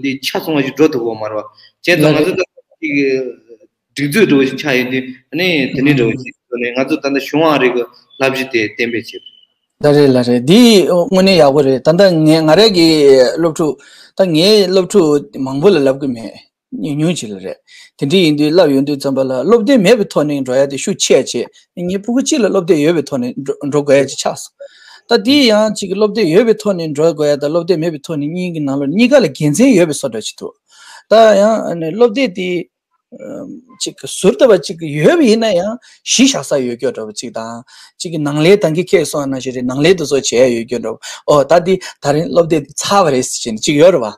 འདི་ཆ་ཚང་བ་ཞིག་འགྲོ་ཐུབ་ཀྱི་མ་རེད་བ། བྱས་ཙང་ང་ཚོ་ད་གཅིག་སྒྲིག་འཛུགས་འདྲ་བོ་ཞིག་ཆགས་ཡོད་དུས་ཨ་ནི་དེ་ནས་འདྲ་བོ་ཞིག་བཟོས་ནས་ང་ཚོ་ད་ལྟ་གཞུང་དབང་རིག་གི་བསླབ་གཞི་དེ་གཏན་འབེབས་བྱས། ལགས་རེད་ལགས་རེད། འདི་དངོས་གནས་ཡག་པོ་རེད། ད་ལྟ་ངས་ང་རང་གི་སློབ་ཕྲུག་ད་ངའི་སློབ་ཕྲུག་མང་པོ་ལ་བསླབ་གི་མེད། ཉུང་ཉུང་ཅིག་ལ་རེད། དེ་འདྲ་ཡིན་དུས་བསླབ་ཡོང་དུས་ཙམ་པ་ལ་སློབ་དེབ་མེད་པའི་ཐོག་ནས་འགྲོ་ཡ་དེ་ཤུགས་ཆེ་ཆེ། ངའི་སྤུ་གུ་གཅིག་ལ་སློབ་དེབ་ཡོད་པའི་ཐོག་ནས་འགྲོ་འགྲོ་དགོས་ཡ་ཅིག་ཆགས་སོང་། ད་དེ་ཡང་ཅིག་སློབ་དེབ་ཡོད་པའི་ཐོག་ནས་འགྲོ་དགོས་ཡ་དང་སློབ་དེབ་མེད་པའི་ཐོག་ནས་གཉིས་ཀྱི་ནང་ལོགས་གཉིས་ཀ་ལ་དགེ་མཚན་ཡོད་པའི་བཟོ་འདྲ་ཅིག་འདུག་ད་ཡང་ཨ་ནི་སློབ་དེབ་དེ་ཅིག་གི་ཟུར་ལྟ་བ་ཅིག་གི་ཡོད་པ་ཡིན་ན་ཡང་གཞི་བཞག་ས་ཡོད་རྒྱུ་འདྲ་བོ་ཅིག་དང་། ཅིག་གི་ནང་ལས་ད་གིན་ཁྱེད་གསུངས་པ་ནང་བཞིན་རེད། ནང་ལས་དེ་ཚོ་བྱེད་ཡ་ཡོད་རྒྱུ་འདྲ་བོ། ཨོ་ད་འདི་ད་རིང་སློབ་དེབ་འདི་ཚར་བ་རེད་ཟེར་བྱས་ནས་ཅིག་ཡོད་རེད་བ།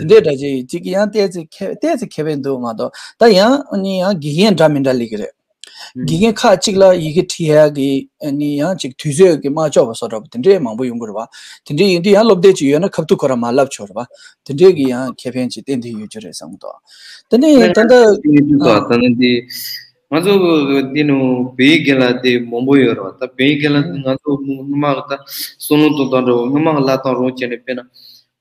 དེ་འདྲའི་འདྲ་ཅིག་ཅིག་གི་ཡང་ཏོག་ཙམ་ཁེ་ཏོག་ཙམ་ཁེ་ཕན་འདུག་མ་གཏོགས་ད་ཡང་ཨ་ནི་ཡང་དགེ་རྒན་འདྲ་མི་འདྲ་སླེབས་ཀྱི་རེད། དགེ་རྒན་ཁག་ཅིག་ལ་ཡི་གེ་བྲིས་ཡ་གི་ཨ་ནི་ཡང་ཅིག་དུས་ཚོད་ཀྱི་མ་ལྕོགས་པ་བཟོ་འདྲ་བོ་དེ་འདྲའི་མང་པོ་ཡོང་གི་རེད་བ། དེ་འདྲའི་ཡིན་དུས་ཡང་སློབ་དེབ་ཅིག་ཡོད་ན་ཁ་ཐུག་ཁོ་རང་མར་བསླབ་ཆོག་རེད་བ། དེ་འདྲའི་གི་ཡང་ཁེ་ཕན་ཅིག་ཏན་ཏན་ཡོད་རྒྱུ་རེད་བསམ་གི་འདུག་དེ་ནས་ད་ལྟ་ད་ལྟ་འདི་ང་ཚོ་འདི་ནང་བོད་ཡིག་རྒན་ལགས་དེ་མང་པོ་ཡོད་རེད་བ། ད་བོད་ཡིག་རྒན་ལགས་དེ་ང་ཚོ་སྔོན་མ་གི་ད་བསམ་བློ་གཏོང་སྟངས་འདྲ་བོ་སྔོན་མ་གི་ལབ་སྟངས་རང་བྱས་ནས་དཔེར་ན།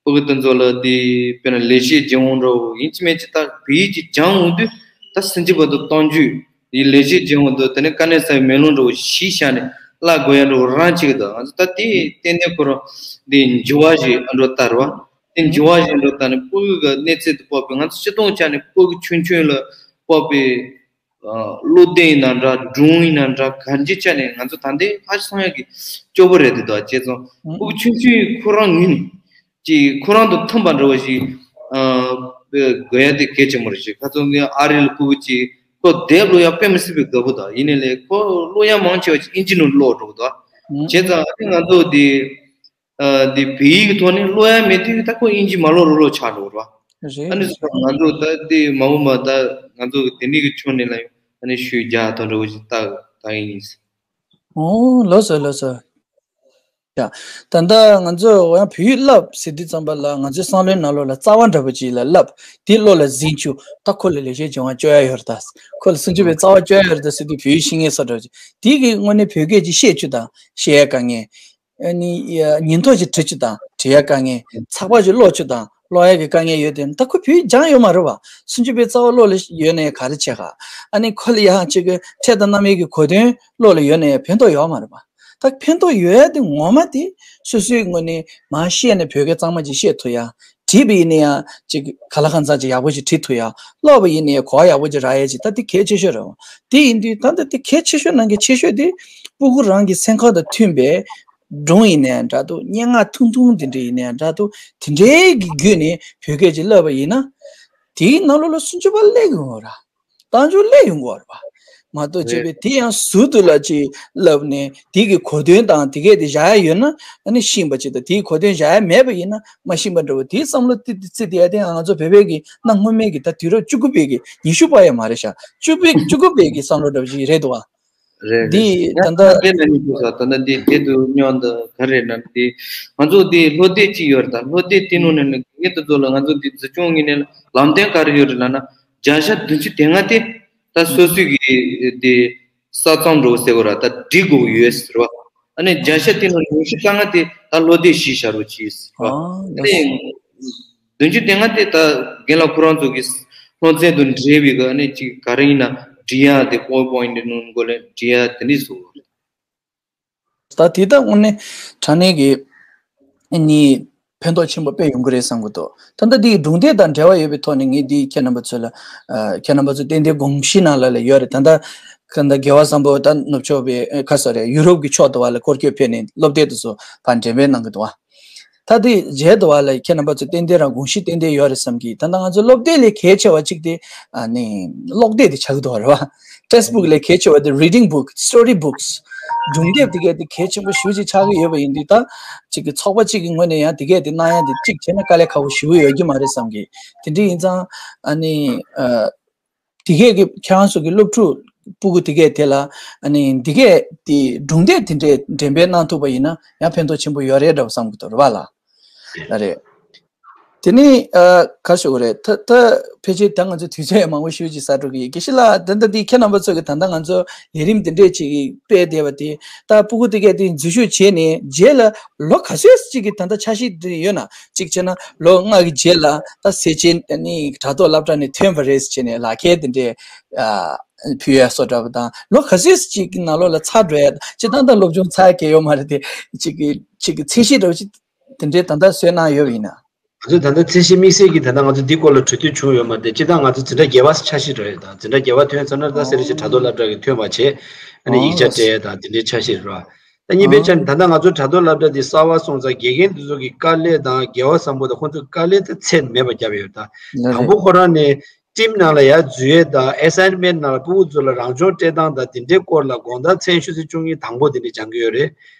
སྤུ་གུ་དེ་ཚོ་ལ་དེ་དཔེར་ན་ལས་བྱེད་སྦྱང་བ་འདྲ་བོ་ཡིན་གཅིག་མིན་གཅིག་ད་བོད་ཡིག་ཅིག་སྦྱང་འོང་དུས་ད་སུན་ཅི་བར་དུ་གཏོང་རྒྱུ། དེ་ལས་བྱེད་སྦྱང་བ་འདུག་དེ་ནས་དཀའ་གནད་གསལ་བའི་མེ་ལོང་འདྲ་བོ་ཞིག་བཞག་ནས་བརླག་དགོས་ཡ་འདྲ་བོ་རང་གཅིག་གི་འདུག་ང་ཚོ་ད་དེ་ཏན་ཏན་ཁོ་རང་དེ་འགྱུར་བ་ཞིག་ཨ་འགྲོ་ལྟར་བ། དེ་འགྱུར་བ་ཞིག་འགྲོ་ལྟར་ནས་སྤུ་གུ་གི་གནས་ཚད་དུ་དཔག་པའི་ང་ཚོ་སྤྱི་སྟོང་ཆ་ནས་སྤུ་གུ་ཆུང་ཆུང་ལ་དཔག་པའི་ཨ། བློ་གདེང་ཡིན་ན་འདྲ། སྒྲུང་ཡིན་ན་འདྲ། གང་ཅིའི་ཆ་ནས་ང་ཚོ་ད་ལྟའི་ཕར་སོང་ཡག་གི་སྐྱོ་པོ་རེད་དེ་དོ། བྱས་ཙང་ཕྲུ་གུ་ཆུང་ཆུང་ཁོ་རང་ངོས་ནས་ཀྱི་ཁོ་རང་དང་མཐུན་པ་འདྲ་བོ་ཞིག་ཨ། དགོས་ཡ་དེ་གལ་ཆེན་པོ་རེད་ཤག་ཁ་སང་ངའི་ཨ་རི་ལ་ཕྲུ་གུ་ཅིག་ཁོ་དེབ་ཀློག་ཡ་དཔེ་མི་སྲིད་པའི་དགའ་པོ་དང་། ཡིན་ནའི་ལས་ཁོ་ཀློག་ཡ་མང་ཆེ་བ་ཅིག་ཨིན་ཇི་ནང་ཀློག་འགྲོ་གི་འདུག་བྱས་ཙང་ཨ་ནི་ང་ཚོ་དེ། ཨ། འདི་བོད་ཡིག་གི་ཐོག་ནས་ཀློག་ཡ་མེད་དུས་ད་ཁོ་དབྱིན་ཇི་མ་ཀློག་རུ་ཀློག་ཆགས་འགྲོ་ར། རེད། ཨ་ནི་རེད། སོ་ང་ཚོ་ད་དེ་མ་འོངས་པ་ད་ང་ཚོ་དེ་འདྲའི་གི་ཕྱོགས་ནས་ལ་ཡང་ཨ་ནི་ཤུགས་རྒྱག་ཐོག་འགྲོ་གི་ད་ད་ཡིན། ཨོ་ལགས་སོ་ལགས་སོ། ཡ། ད་ལྟ་ང་ཚོ་ཡང་བོད་ཡིག་བསླབ་ཟེར་དུས་ཙམ་པ་ལ་ང་ཚོའི་བསམ་བློའི་ནང་ལོགས་ལ་རྩ་བ་འདྲ་པོ་ཅིག་ལ་བསླབ། དེ་བློ་ལ་ཟིན་བཅུག་ད་ཁོ་ལ་ལས་བྱེད་སྦྱོང་བ་བཅོ་ཡ་ཡོད་རེད་ད། ཁོ་ལ་སུམ་ཅུ་པའི་རྩ་བ་བཅོ་ཡ་ཡོད་རེད་ད་ཟེར་དུས་བོད་ཡིག་ཤེས་མཁན་བཟོ་འདྲ་ཅིག་དེ་གི་དངོས་གནས་བོད་སྐད་ཅིག་བཤད་བཅུག་དང་བཤད་ཡ་དཀའ་ངལ། ཨ་ནི་ཉིན་ཐོ་ཞིག་བྲི་རྒྱུ་དང་བྲི་ཡ་དཀའ་ངལ། ཚགས་པར་ཞིག་ཀློག་རྒྱུ་དང་ཀློག་ཡ་གི་དཀའ་ངལ་ཡོད་དེ། ད་ཁོ་བོད་ཡིག་སྦྱངས་ཡོད་མ་རེད་བ། སུམ་ཅུ་པའི་རྩ་བ་བློ་ལ་ཡོད་ནའི་ག་རེ་བྱེད་ག་ཨ་ནི་ཁོ་ལ་ཡང་ཅིག་གི་ཕྲད་དང་རྣམ་དབྱེ་གི་གོ་དོན་བློ་ལ་ཡོད་ནའི་ཕན་ཐོགས་ཡོད་མ་རེད་བ། ད་ཕན་ཐོགས་ཡོད་ཡ་དེ་ངོ་མ་དེ་སོ་སོའི་ངོས་ནས་མར་བཤད་ནས་བོད་སྐད་གཙང་མ་ཅིག་བཤད་ཐུབ་ཡ། བྲིས་པ་ཡིན་ན་ཡང་ཅིག་ག་ལ་གང་འཚམ་ཅིག་ཡག་པོ་ཅིག་བྲིས་ཐུབ་ཡ། ཀློག་པ་ཡིན་ན་ཡང་གོ་བ་ཡག་པོ་ཅིག་རག་ཡ་ཅིག་ད་དེ་གལ་ཆེ་ཤོས་རེད་བ། དེ་ཡིན་དུས་ད་ལྟ་དེ་གལ་ཆེ་ཤོས་ནང་གི་ཆེ་ཤོས་དེ་སྤུ་གུ་རང་གི་སེམས་ཁམས་དང་མཐུན་པའི་སྒྲུང་ཡིན་ནའི་འདྲ་འདུག་སྙན་ངག་ཐུང་ཐུང་དེ་འདྲ་ཡིན་ནའི་འདྲ་འདུག་དེ་འདྲའི་གི་བརྒྱུད་ནས་བོད་སྐད་ཅིག་བསླབས་པ་ཡིན་ན། དེའི་ནང་ལོགས་ལ་སུམ་ཅུ་པ་སླེབས་ཡོང་བ་ར། རྟགས་འཇུག་སླེབས་ཡོང་གི་རེད་པ། མ་གཏོགས་བྱས་པས་དེ་ཡང་ཟུར་དུ་ལ་ཅིག་བསླབས་ནས་དེ་གི་གོ་དོན་དང་དེ་གས་དེ་བཞག་ཡ་ཡོད་ན་ཨ་ནི་ཤེས་པ་ཅིག་དང་། དེའི་གོ་དོན་བཞག་ཡ་མེད་པ་ཡིན་ན་མ་ཤེས་པ་འདྲ་བོ་དེའི་བསམ་བློ་ཏི་ཏི་ཙི་དེ་ཡ་དེ་ང་ཚོ་བོད་པའི་གི་གནའ་སྔོན་མའི་གི་ད་དུས་རབས་བཅུ་དགུ་པའི་གི་ཉི་ཤུ་པ་ཡ་མ་རེད་ཤག་བཅུ་པའི་བཅུ་དགུ་པའི་གི་བསམ་བློ་འདྲ་བོ་ཅིག་རེད་འདུག་བ། རེད་རེད། འདི་ཡང་ད་ད་ལྟ་དེ་ལ་ནི་ཐུག་ས་ད་ལྟ་འདི་དེ་དུ་སྙོན་འདི་ག་རེ་ན་འདི་ང་ཚོ་འདི་བློ་གཏད་ཅིག་ཡོད་རེད། ད་བློ་གཏད་དེ་ནང་ནས་ནི་ངེད་དུ་ཚོ་ལ་ང་ཚོ་འདི་འཛིན་སྐྱོང་ངོས་ནས་ལམ་སྟོན་ག་རེ་ཡོད་རེད་ལབ་ན། བརྒྱ་ཆ་བདུན་ཅུ་དེ་ལྔ་དེ་ད་སོ་སོའི་གི་དེ་ས་མཚམས་འགྲོ་ཟེར་བ་ར་ད་འགྲིག་དགོས་ཡོད་ཟེར་བ། ཨ་ནི་བརྒྱ་ཆ་དེ་ནང་ཉི་ཤུ་རྩ་ལྔ་དེ་ད་བློ་གཏད་གཞི་བཞག་རོགས་གྱིས་ཟེར་བ། ཨ་ནི། བདུན་ཅུ་དེ་ལྔ་དེ་ད་རྒན་ལགས་ཁོ་རང་ཚོ་གི་སློབ་ཚན་དང་འབྲེལ་བའི་གི་ཨ་ནི་ཅིག་ག་རེ་ཡིན་ན་འབྲི་ཡ་དེ་པོ་ཝར་པོ་ཡིན་ཊི་ནང་སྒོ་ལས་འབྲི་ཡ་དེ་འདྲ་བཟོ་དགོས་རེད། ད་དེ་ད་དངོས་གནས་དྲང་གནས་ཀྱི་ནི་ཕན་ཐོགས་ཆེན་པོ་དཔེ་ཡོང་གི་རེད་བསམ་གི་འདུག་ད་ལྟ་འདི་སྒྲུང་དེབ་དང་འབྲེལ་བ་ཡོད་པའི་ཐོག་ནས་ངས་འདི་ཁྱེད་རྣམ་པ་ཚོ་ལ་ཨ་ཁྱེད་རྣམ་པ་ཚོ་ཏན་ཏན་དགོངས་གཞི་ནང་ལ་ལ་ཡོད་རེད། ད་ལྟ་ག་ད་རྒྱལ་བ་བཟང་པོ་ད་ནུབ་ཕྱོགས་པའི་ཨ་ག་ས་རེད། ཡུ་རོབ་ཀྱི་ཕྱོགས་དུ་བ་ལ་སྐོར་སྐྱོད་ཕེབས་ནས་སློབ་དེབ་དེ་ཚོ་ཕར་འགྲེམས་སྤེལ་གནང་གི་འདུག་ད་དེ་རྗེས་དུ་བ་ལ་ཁྱེད་རྣམ་པ་ཚོ་ཏན་ཏན་རང་དགོངས་གཞི་ཏན་ཏན་ཡོད་རེད་བསམ་གི། ད་ལྟ་ང་ཚོ་སློབ་དེབ་ལས་གལ་ཆེ་བ་གཅིག་དེ་ཨ་ནི་ཀློག་དེབ་དེ་ཆགས་ཀྱི་འདུག་རེད་བ། ཊེགསི་བུག་ལས་གལ་ཆེ་བ་དེ་རི་ཌིང་བུག་སི་ཊོ་རི་བུག་སི། སྒྲུང་དེབ་དེ་གས་དེ་གལ་ཆེན་པོ་ཞེ་པོ་ཅིག་ཆགས་ཀྱི་ཡོད་པ་ཡིན་དུས། ད་གཅིག་གི་ཚོགས་པ་གཅིག་གི་ངོས་ནས་ཡང་དེ་གས་དེ་གནང་ཡ་དེ་གཅིག་བྱས་ན་དཀའ་ལས་ཁག་པོ་ཞེ་པོ་ཡོད་རྒྱུ་མ་རེད་བསམ་གི། དེ་འདྲ་ཡིན་ཙང་ཨ་ནི་ཨ། དེ་གས་ཀྱི་ཁྱེད་རང་ཚོ་གི་སློབ་ཕྲུག་སྤུ་གུ་དེ་གས་དེ་ལ་ཨ་ནི་འདི་གས་དེ་སྒྲུང་དེབ་དེ་འདྲས་འགྲེམས་སྤེལ་གནང་ཐུབ་པ་ཡིན་ན་ཡང་ཕན་ཐོགས་ཆེན་པོ་ཡོད་རེད་འདྲ་བསམ་གི་འདུག་རེད་བ་ལ། ལ་རེད། དེ་ནི་ཨ་ག་ཞུ་གི་རེད། ད་ད་ཕལ་ཆེར་ད་ང་ཚོ་དུས་ཚོད་ཡང་མང་པོ་ཞེ་པོ་ཅིག་ཟ་འགྲོ་གི་ཡིན། དགེ་བཤེས་ལགས། ད་ལྟ་འདི་ཁྱེད་རྣམ་པ་ཚོ་གི་ད་ལྟ་ང་ཚོ་ལས་རིམ་འདི་འདྲས་ཅིག་སྤེལ་བསྡད་པ་དེ། ད་སྤུ་གུ་དེ་གས་དེ་འཛུལ་ཞུགས་བྱས་ནས་རྗེས་ལ་ལོ་ག་ཚོད་ཅིག་གི་ད་ལྟ་འཆར་གཞི་དེ་ཡོད་ན། གཅིག་བྱས་ན་ལོ་ལྔ་གི་རྗེས་ལ་ད་སེར་བྱེས་ནི་དྲ་ཐོག་སློབ་གྲྭ་ནས་ཐོན་པ་རེད་ཟེར་བྱས་ནས་ལག་ཁྱེར་དེ་འདྲས་ཨ་ཕུལ་ཡ་སོགས་འདྲ་པོ་དང་། ལོ་ག་ཚོད་ཅིག་གི་ནང་ལོགས་ལ་ཚར་འགྲོ་ཡ། སྤྱིར་བཏང་ད་སློབ་སྦྱོང་ཚར་གྱི་ཡོད་མ་རེད་དེ། གཅིག་གི་གཅིག་གི་ཚད་གཞི་འདྲ་པོ་ཅིག་དེ་འདྲས་ད་ལྟ་བཟོས་གནང་ཡོད་པ་ཡིན་ན། ང་ཚོས་ད་ལྟ་ཚད་གཞི་དམིགས་བསལ་གྱི་ད་ལྟ་ང་ཚོ་འདི་སྐོར་ལ་གྲོས་བསྡུར་བྱུང་ཡོད་མ་རེད། སྤྱིར་བཏང་ང་ཚོ་འཛིན་གྲྭ་བརྒྱད་པ་འཆར་གཞི་རེད། ད་འཛིན་གྲྭ་བརྒྱད་པ་ཐོན་ཚར་ན་ད་སེར་བྱེས་དྲ་ཐོག་སློབ་གྲྭ་གི་ཐོན་པ་བྱས། ཨ་ནི་ཡིག་ཆ་སྤྲད་ད་དེ་འདྲའི་འཆར་གཞི་རེད། ད་གཉིས་པའི་ཆ་ནས་ད་ལྟ་ང་ཚོ་དྲ་ཐོག་སློབ་གྲྭ་འདི་གསར་པ་སོང་ཙང་དགེ་རྒན་འདི་ཚོ་གི་དཀའ་ལས་དང་རྒྱལ་བ་བཟང་པོ་དང་ཁོང་ཚོའི་དཀའ་ལས་ད་ཚད་མེད་པ་བརྒྱབ་ཡོད། ད་དང་པོ་ཁོ་རང་ནས་ཊིམ་ནང་ལ་ཡར་འཛུལ་ཡས་དང་ཨེ་སའིན་མེན་ནང་ལ་སྤུ་གུ་ཚོ་ལ་རང་སྦྱོང་སྤྲད་སྟངས་དང་དེ་འདྲའི་སྐོར་ལ་དགོང་དག་མཚན་ཆུ་ཚོད་བཅུ་གཉིས་དང་པོ་དེ་འདྲ་སྦྱང་གི་ཡོད་རེད།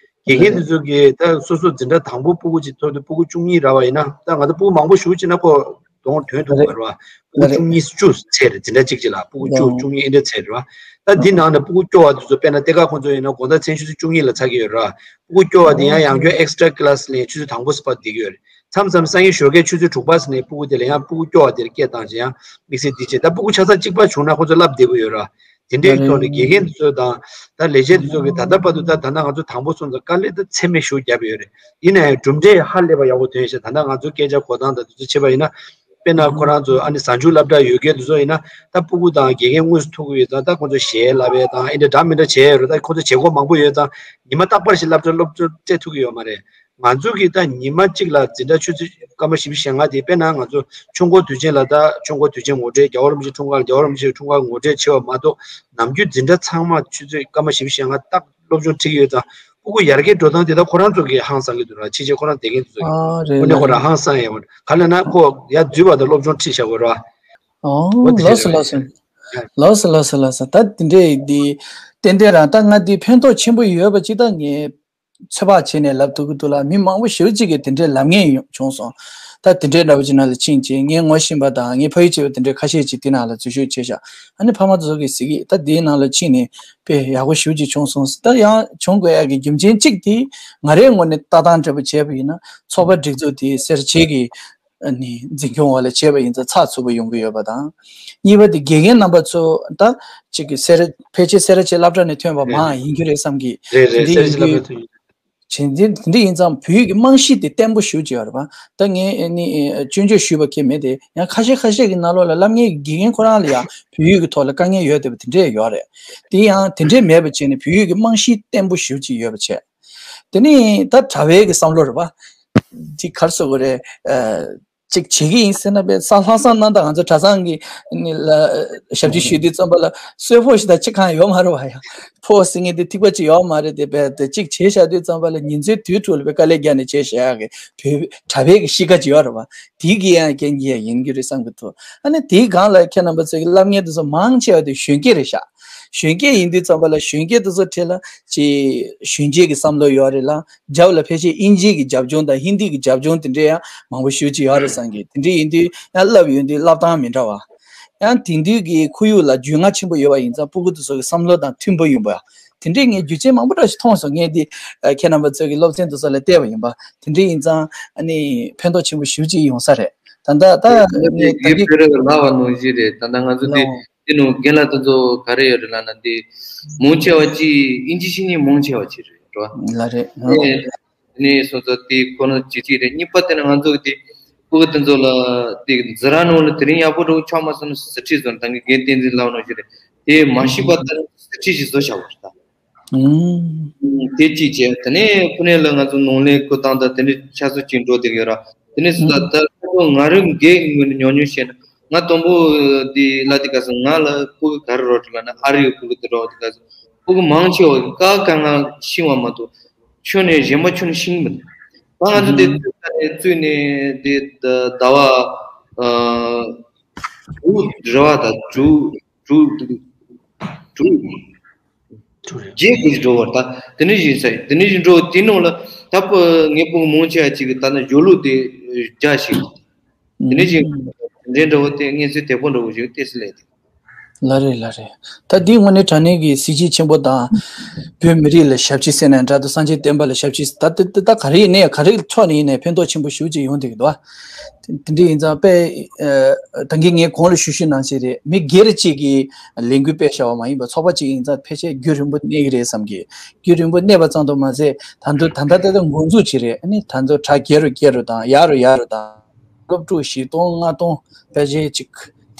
དགེ་རྒན་དེ་ཚོ་གིས་ད་སོ་སོ་འཛིན་གྲྭ་དང་པོ་སྤུ་གུ་གཅིག་ཐོབ་དུས་སྤུ་གུ་བཅུ་གཉིས་རག་པ་ཡིན་ན། ད་ང་ཚོ་སྤུ་གུ་མང་པོ་ཞེ་པོ་ཅིག་ན་ཁོ་གདོང་ཐོན་ཐུབ་པ་རེད་བ། སྤུ་གུ་བཅུ་གཉིས་བཅུ་ཚད་རེད། འཛིན་གྲྭ་གཅིག་གཅིག་ལ་སྤུ་གུ་བཅུ་བཅུ་གཉིས་ཨེ་འདྲ་ཚད་རེད་བ། ད་འདི་ནང་ནས་སྤུ་གུ་སྐྱོ་བ་དེ་ཚོ་དཔེར་ན་སྡེ་ཁག་ཁོང་ཚོ་ཡིན་ན་དགོང་དག་མཚན་ཆུ་ཚོད་བཅུ་གཉིས་ལ་ཚར་གྱི་ཡོད་རེད་བ། སྤུ་གུ་སྐྱོ་བ་དེ་ཡང་ཡང་བསྐྱར་ཨེག་སི་ཊ་ར་ཀི་ལ་སི་ལེན་ཆུ་ཚོད་དང་པོ་སུ་ཕར་བསྡད་ཀྱི་ཡོད་རེད། མཚམས་མཚམས་སང་ཉིན་ཞོགས་ཀས་ཆུ་ཚོད་དྲུག་པ་ཙམ་ནས་སྤུ་གུ་དེ་ལ་ཡང་སྤུ་གུ་སྐྱོ་བ་དེར་སྐད་བཏང་བྱས་ཡང་དམིགས་བསལ་འདི་བྱས། ད་སྤུ་གུ་ཆ་ཚང་གཅིག་པ་བྱུང་ན་ཁོ་ཚོ་བསླབ་བདེ་པོ་ཡོད་ར། དེ་འདྲའི་ཐོག་ནས་དགེ་རྒན་ཚོ་དང་ད་ལས་བྱེད་ཚོ་གིས་ད་ལྟ་བར་དུ་ད་ད་ལྟ་ང་ཚོ་དང་པོ་སོང་ཙང་དཀའ་ལས་ད་ཚད་མེད་ཞེ་པོ་བརྒྱབ་ཡོད་རེད། ཡིན་ན་ཡང་གྲུབ་འབྲས་ཧ་ལས་པ་ཡག་པོ་ཐོན་ཤག་ད་ལྟ་ང་ཚོ་སྐད་ཆ་གོ་སྟངས་དང་དེ་ཚོ་བྱས་པ་ཡིན་ན། དཔེར་ན་ཁོ་རང་ཚོ་ཨ་ནི་གཟའ་མཇུག་སློབ་གྲྭ་ཡོད་མཁན་དེ་ཚོ་ཡིན་ན། ད་སྤུ་གུ་དང་དགེ་རྒན་དངོས་སུ་ཐུག་གི་ཡོད་ཙང་ད་ཁོ་ཚོ་གཞས་བསླབ་པ་དང་ཨེ་འདྲ་འདྲ་མི་འདྲ་བྱས་ཡོད་རེད། ད་ཁོ་ཚོ་བྱེད་སྒོ་མང་པོ་ཡོད་ཙང་ཉི་མ་རྟག་པར་ཞིག་སློབ་གྲྭ་སློབ་གྲྭ་སྤྲད་ཐུབ་ཀྱི་ཡོད་མ་རེད། ང་ཚོ་གིས་ད་ཉི་མ་གཅིག་ལ་འཛིན་གྲྭ་ཆུ་ཚོད་སྐར་མ་བཞི་བཅུ་ཞེ་ལྔ་དེ། དཔེར་ན་ང་ཚོ་ཆུ་འགོ་དུས་ཆེན་ལ་ད་ཆུ་འགོ་དུས་ཆེན་ངོ་སྤྲོད། རྒྱལ་བ་རིན་པོ་ཆེ་འཁྲུངས་སྐར་ལ་རྒྱལ་བ་རིན་པོ་ཆེའི་འཁྲུངས་སྐར་ངོ་སྤྲོད་བྱས་པ་མ་གཏོགས། ནམ་རྒྱུན་འཛིན་གྲྭ་ཚང་མ་ཆུ་ཚོད་སྐར་མ་བཞི་བཅུ་ཞེ་ལྔ་རྟག་སློབ་སྦྱོང་ཁྲིད་ཀྱི་ཡོད་ཙང་། སྤུ་གུ་ཡར་རྒྱས་འགྲོ་སྟངས་དེ་ད་ཁོ་རང་ཚོ་གིས་ཧང་སང་གི་འདུག་ར། ཕྱི་རྒྱལ་ཁོ་རང་བསྡད་མཁན་དེ་ཚོ་གིས། ཨ་རེད། དངོས་གནས་ཁོ་རང་ཧང་སང་ཡོད་རེད། ག་རེ་ལབ་ན་ཁོ་ཡར་འཛུལ་བ་དང་སློབ་སྦྱོང་ཁྲིད་བཞག་དགོས་ར། ཨོ་འོ་དེ་ལགས་སོ་ལགས་སོ། ལགས་སོ་ལགས་སོ་ལགས་སོ། ད་དེ་འདྲས་འདི་ཏན་ཏན་རང་ད་ང་འདི་ཕན་ཐོགས་ཆེན་པོ་ཡོད་པ་ཅིག་ད་ངས་ཚོད་དཔག་བྱས་ནས་ལབ་ཐུབ་ཀྱི་འདུག་ལ། མི་མང་པོ་ཞེ་པོ་ཅིག་གིས་དེ་འདྲས་ལབ་མཁན་ཡོང་བྱུང་སོང་། ད་དེ་འདྲས་འདྲ་པོ་ཅིག་ནང་ལ་ཕྱིན་བྱས་ངས་ངོ་ཤེས་པ་དང་ངའི་ཕ་ཡུལ་གཅིག་པ་དེ་འདྲས་ཁ་ཤས་ཅིག་དེ་ནང་ལ་འཛུལ་ཞུགས་བྱས་ཤག་ཨ་ནི་ཕ་མ་ཚོ་གིས་ཟེར་གི། ད་དེའི་ནང་ལ་ཕྱིན་ནས་དཔེ་ཡག་པོ་ཞེ་པོ་ཅིག་བྱུང་སོང་ཟེར། ད་ཡང་བྱུང་དགོས་ཡག་གི་རྒྱུ་མཚན་གཅིག་དེ་ང་རའི་ངོས་ནས་ལྟ་སྟངས་འདྲ་པོ་བྱས་པ་ཡིན་ན་ཚོགས་པ་སྒྲིག་འཛུགས་དེ་སེར་བྱེས་ཀྱི་ཨ་ནི་འཛིན་སྐྱོང་འོག་ལ་བྱས་པ་ཡིན་ཙང་ཚགས་ཚུད་པོ་ཡོང་གི་ཡོད་པ་དང་། གཉིས་པ་དེ་དགེ་རྒན་རྣམ་པ་ཚོ་ད་གཅིག་གི་སེ་ར་ཕལ་ཆེར་སེ་ར་བྱེས་སློབ་གྲྭ་ནས་ཐོན་པ་རེད། མང་ཡིན་རྒྱུ་རེད་བསམ་གི། རེད་དེ་རེད། འདྲ་སེར་ཡིན་བྱས་སློབ་གྲྭ་ཐོན་ཡོད། དེ་འདྲ་དེ་འདྲ་ཡིན་ཙང་བོད་ཡིག་གི་རྨང་གཞི་དེ་བརྟན་པོ་ཞེ་པོ་ཅིག་ཡོད་རེད་པ། ད་ངས་ཨ་ནི་སྐྱོན་བརྗོད་ཞུས་པ་གང་ཡང་མེད་དེ། ཡང་ཁ་ཤས་ཁ་ཤས་ཀྱི་ནང་ལོགས་ལ་སློབ་གཉེར་གྱི་དགེ་རྒན་ཁོ་རང་ལ་ཡང་བོད་ཡིག་གི་ཐོག་ལ་དཀའ་ངལ་ཡོད་བསྡད་པ་དེ་འདྲས་ཡོད་རེད། དེ་ཡང་དེ་འདྲས་མེད་པ་བྱས་ནས་བོད་ཡིག་གི་རྨང་གཞི་བརྟན་པོ་ཞེ་པོ་ཅིག་ཡོད་པ་བྱས། དེ་ནི་ད་དྲ་བའི་གི་བསམ་བློ་རེད་པ། འདི་ག་རེ་ཟེར་དགོས་རེད། ཨ་གཅིག་བྱེད་ཀྱི་ཡིན་ཟེར་ན་དཔེ་ས་ལྷག་བསམ་གནང་དང་། ང་ཚོ་གྲྭ་ཚང་གི་ནི་ལ་ཞབས་ཕྱི་ཞུ་དུས་ཙམ་པ་ལ་གསོལ་ཕོགས་ཞིག་དང་གཅིག་གང་ཡོད་མ་རེད་པ། ཡང་ཕོགས་ཟེར་མཁན་དེ་ཐིགས་པ་གཅིག་ཡོད་མ་རེད་དེ། དཔེ་དེ་གཅིག་བྱས་བཞག་དུས་ཙམ་པ་ལ་ཉིན་མཚན་དུས་དྲུག་ལ་དཔེ་དཀའ་ལས་རྒྱག་ནས་བྱས་བཞག་ཡག་གི་བོད་དྲ་བའི་གི་གཤིས་ཀ་ཅིག་ཡོད་རེད་པ། དེའི་གི་ཡང་རྐྱེན་གྱིས་ཡང་ཡིན་གྱི་རེད་བསམ་གྱི་འདུག་ཨ་ནི་དེའི་སྒང་ལ་ཁྱེད་རྣམ་པ་ཚོ་གི་སློབ་གཉེར་དེ་ཚོ་མང་ཆེ་བ་དེ་གཞོན་སྐྱེས་རེད་ཤག་གཞོན་སྐྱེས་ཡིན་དུས་ཙམ་པ་ལ་གཞོན་སྐྱེས་དེ་ཚོ་གྲས་ལ་ཅིག་གཞོན་སྐྱེས་ཀྱི་བསམ་བློ་ཡོད་རེད་ལ། རྒྱབ་ལ་ཕལ་ཆེར་དབྱིན་ཇི་གི་རྒྱབ་ལྗོངས་དང་ཧིན་དི་གི་རྒྱབ་ལྗོངས་དེ་འདྲས་ཡང་མང་པོ་ཞེ་པོ་ཅིག་ཡོད་རེད་བསམ་གི། དེ་འདྲས་ཡིན་དུས་ཡང་བསླབ་ཡོང་དུས་བསླབ་སྟངས་མི་འདྲ་བ། ཡང་དེང་དུས་ཀྱི་ཁོར་ཡུག་ལ་རྒྱུས་མངའ་ཆེན་པོ་ཡོད་པ་ཡིན་ཙང་སྤུ་གུ་དེ་ཚོ་གི་བསམ་བློ་དང་མཐུན་པོ་ཡིན་པ། དེ་འདྲས་ངས་རྒྱུ་རྐྱེན་མང་པོ་འདྲ་ཞིག་མཐོང་སོང་། ངས་འདི་ཨ་ཁྱེད་རྣམ་པ་ཚོ་གི་སློབ་ཚན་དེ་ཚོ་ལ་བལྟས་པ་ཡིན་པ། དེ་འདྲས་ཡིན་ཙང་ཨ་ནི་ཕན་ཐོགས་ཆེན་པོ་ཞེ་པོ་ཅིག་ཡོང་ས་རེད། ད་ལྟ་ད་ངས་ད་ངས་ད་ངས་བོད་རིགས་ལབ་པ་ནང་བཞིན་རེད། ད་ལྟ་ང་ཚོ་འདི་ལོ། དེ་ནང་རྒན་ལགས་དེ་ཚོ་ག་རེ་ཡོད་རེད་ལབ་ན། འདི་མང་ཆེ་བ་ཅིག་དབྱིན་ཇི་ཤེས་མཁན་མང་ཆེ་བ་ཅིག་རེད་རོ། ལ་རེད། ཨ་ནི་དེ་ནས་སོང་ཙང་དེ་ཁོ་ན་གཅིག་གཅིག་རེད། གཉིས་པ་དེ་ནི་ང་ཚོ་གི་དེ་སྤུ་གུ་དེ་ཚོ་ལ་དེ་འཛིན་གྲྭ་ནང་ལ་དེ་རིང་ཡག་པོ་འགྲོ་ཆོག་མ་སོང་ན་ཟ་ཁྲིད་བཟོ་ནས། ད་གིན་རྒན་བསྟན་འཛིན་ལགས་ནང་བཞིན་རེད། དེ་མ་ཤེས་པ་ལྟར་ཟ་ཁྲིད་ཞིག་བཟོ་བཞག་པ་རེད་ད། ཨུམ། དེ་གཅིག་བྱས། དེ་ནས་ཕུ་ནེ་ལ་ང་ཚོ་ནོར་ལས་བསྐུར་སྟངས་དང་དེ་འདྲའི་ཆ་ཚང་ཅིག་འགྲོ་བསྡད་ཡོད་ར། དེ་ནས་སུ་ད་ད་ལྟ་ང་རང་སྒེར་ངོས་ནས་ཉོ་ཉོ་བཤད་ན། ང་དང་པོ་དེ་ལ་དེ་ག་ས་ང་ལ་སྤུ་གུ་ག་རེ་རོ་དྲི་ལ་ན་ཨ་རི་ཡི་སྤུ་གུ་དེ་རོ་དེ་ག་ས་སྤུ་གུ་མང་ཆེ་བ་ཀ་ཀ་ང་ཤིང་བ་མ་གཏོགས་ཁྱོན་ནས་གཞན་པ་ཁྱོན་ནས་ཤིང་མི་འདུག་ད་ང་ཚོ་དེ་ཨུམ། བཙུགས་ནས་དེ་ཟླ་བ་ཨ་དྲུག་རེ་བ་དང་དྲུག་དྲུག་དྲུག་དྲུག་རེད། རྗེས་ཀྱི་འགྲོ་བར་ད་དེ་ནས་བཞིན་ས་དེ་ནས་བཞིན་འགྲོ་དེ་ནང་ལ་ད་ངས་སྤུ་གུ་མང་ཆེ་བ་ཅིག་གི་ད་ནི་ཞོ་ལུག་དེ་རྒྱ་ཞིག་དེ་ནས་བཞིན་དེ་འདྲ་བོ་དེ་ངས་ཚོའི་དེ་པོ་འདྲ་བོ་ཞིག་ཏེ་སི་ལས་དེ། ལ་རེད་ལ་རེད། ད་འདི་དངོས་གནས་དྲང་གནས་ཀྱི་གཟི་བརྗིད་ཆེན་པོ་དང་། བོད་མི་རིགས་ལ་ཞབས་ཕྱི་ཟེར་ནས་འདྲ་འདུག་སངས་རྒྱས་བསྟན་པ་ལ་ཞབས་ཕྱི་ད་ད་ད་ག་རེ་ཡིན་ནའི་ག་རེ་ཕྱོགས་ནས་ཡིན་ནའི་ཕན་ཐོགས་ཆེན་པོ་ཞེ་པོ་ཅིག་ཡོང་བསྡད་ཀྱི་འདུག་དེ་འདྲ་ཡིན་ཙང་དཔེ། ད་གིན་ངས་གོང་ལ་ཞུ་ཞུ་ནང་བཞིན་རེད། མི་སྒེར་གཅིག་གིས་ལས་འགུལ་སྤེལ་བྱ་བ་མ་ཡིན་པར་ཚོགས་པ་གཅིག་ཡིན་ཙང་ཕལ་ཆེར་རྒྱུན་རིང་པོ་གནས་ཀྱི་རེད་བསམ་གི་རྒྱུན་རིང་པོ་གནས་པ་ཙམ་དུ་མ་ཟད་ད་དུང་ད་ལྟ་ད་ལྟ་འགོ་འཛུགས་བྱེད་རེད། ཨ་ནི་ད་དུང་གྲ་རྒྱས་རུ་རྒྱས་རུ་དང་ཡག་རུ་ཡག་རུ་དང་། སློབ་ཕྲུག་བཞི་སྟོང་ལྔ་སྟོང་ཕལ་ཆེར་གཅིག་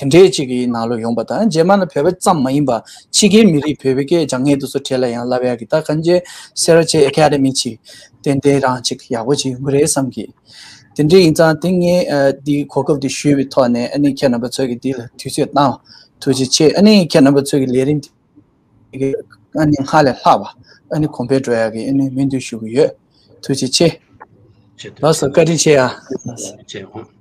དེ་འདྲའི་གཅིག་གི་ནང་ལོགས་ཡོང་པ་དང་། རྗེས་མ་ལ་བོད་པ་ཙམ་མ་ཡིན་པ་ཕྱི་རྒྱལ་མི་རིགས་བོད་པའི་སྐད་སྦྱང་མཁན་དེ་ཚོ་གྲས་ལ་ཡང་བསླབ་ཡག་གི་ད་གང་ཅི་སེ་ར་བྱེས་ཨེ་ཀ་ཌེ་མི་ཅིག་ཏན་ཏན་རང་ཅིག་ཡག་པོ་ཅིག་ཡོང་གི་རེད་བསམ་གི་དེ་འདྲ་ཡིན་ཙང་དེ་ངས་ཨ་འདི་གོ་སྐབས་འདི་ཞུས་པའི་ཐོག་ནས་ཨ་ནི་ཁྱེད་རྣམ་པ་ཚོ་གི་འདི་ལ་དུས་ཚོད་བཏང་། ཐུགས་རྗེ་ཆེ། ཨ་ནི་ཁྱེད་རྣམ་པ་ཚོ་གི་ལས་རིམ་འདི་ཨ་ནི་སྔར་ལས་ལྷག་པ་ཨ་ནི་གོང་འཕེལ་འགྲོ་ཡག་གི་ཨ་ནི་སྨོན་འདུན་ཞུ་གི་ཡོད། ཐུགས་རྗེ་ཆེ། ལགས་སོ། བཀའ་དྲིན་ཆེ་ཡ། ལགས་སོ།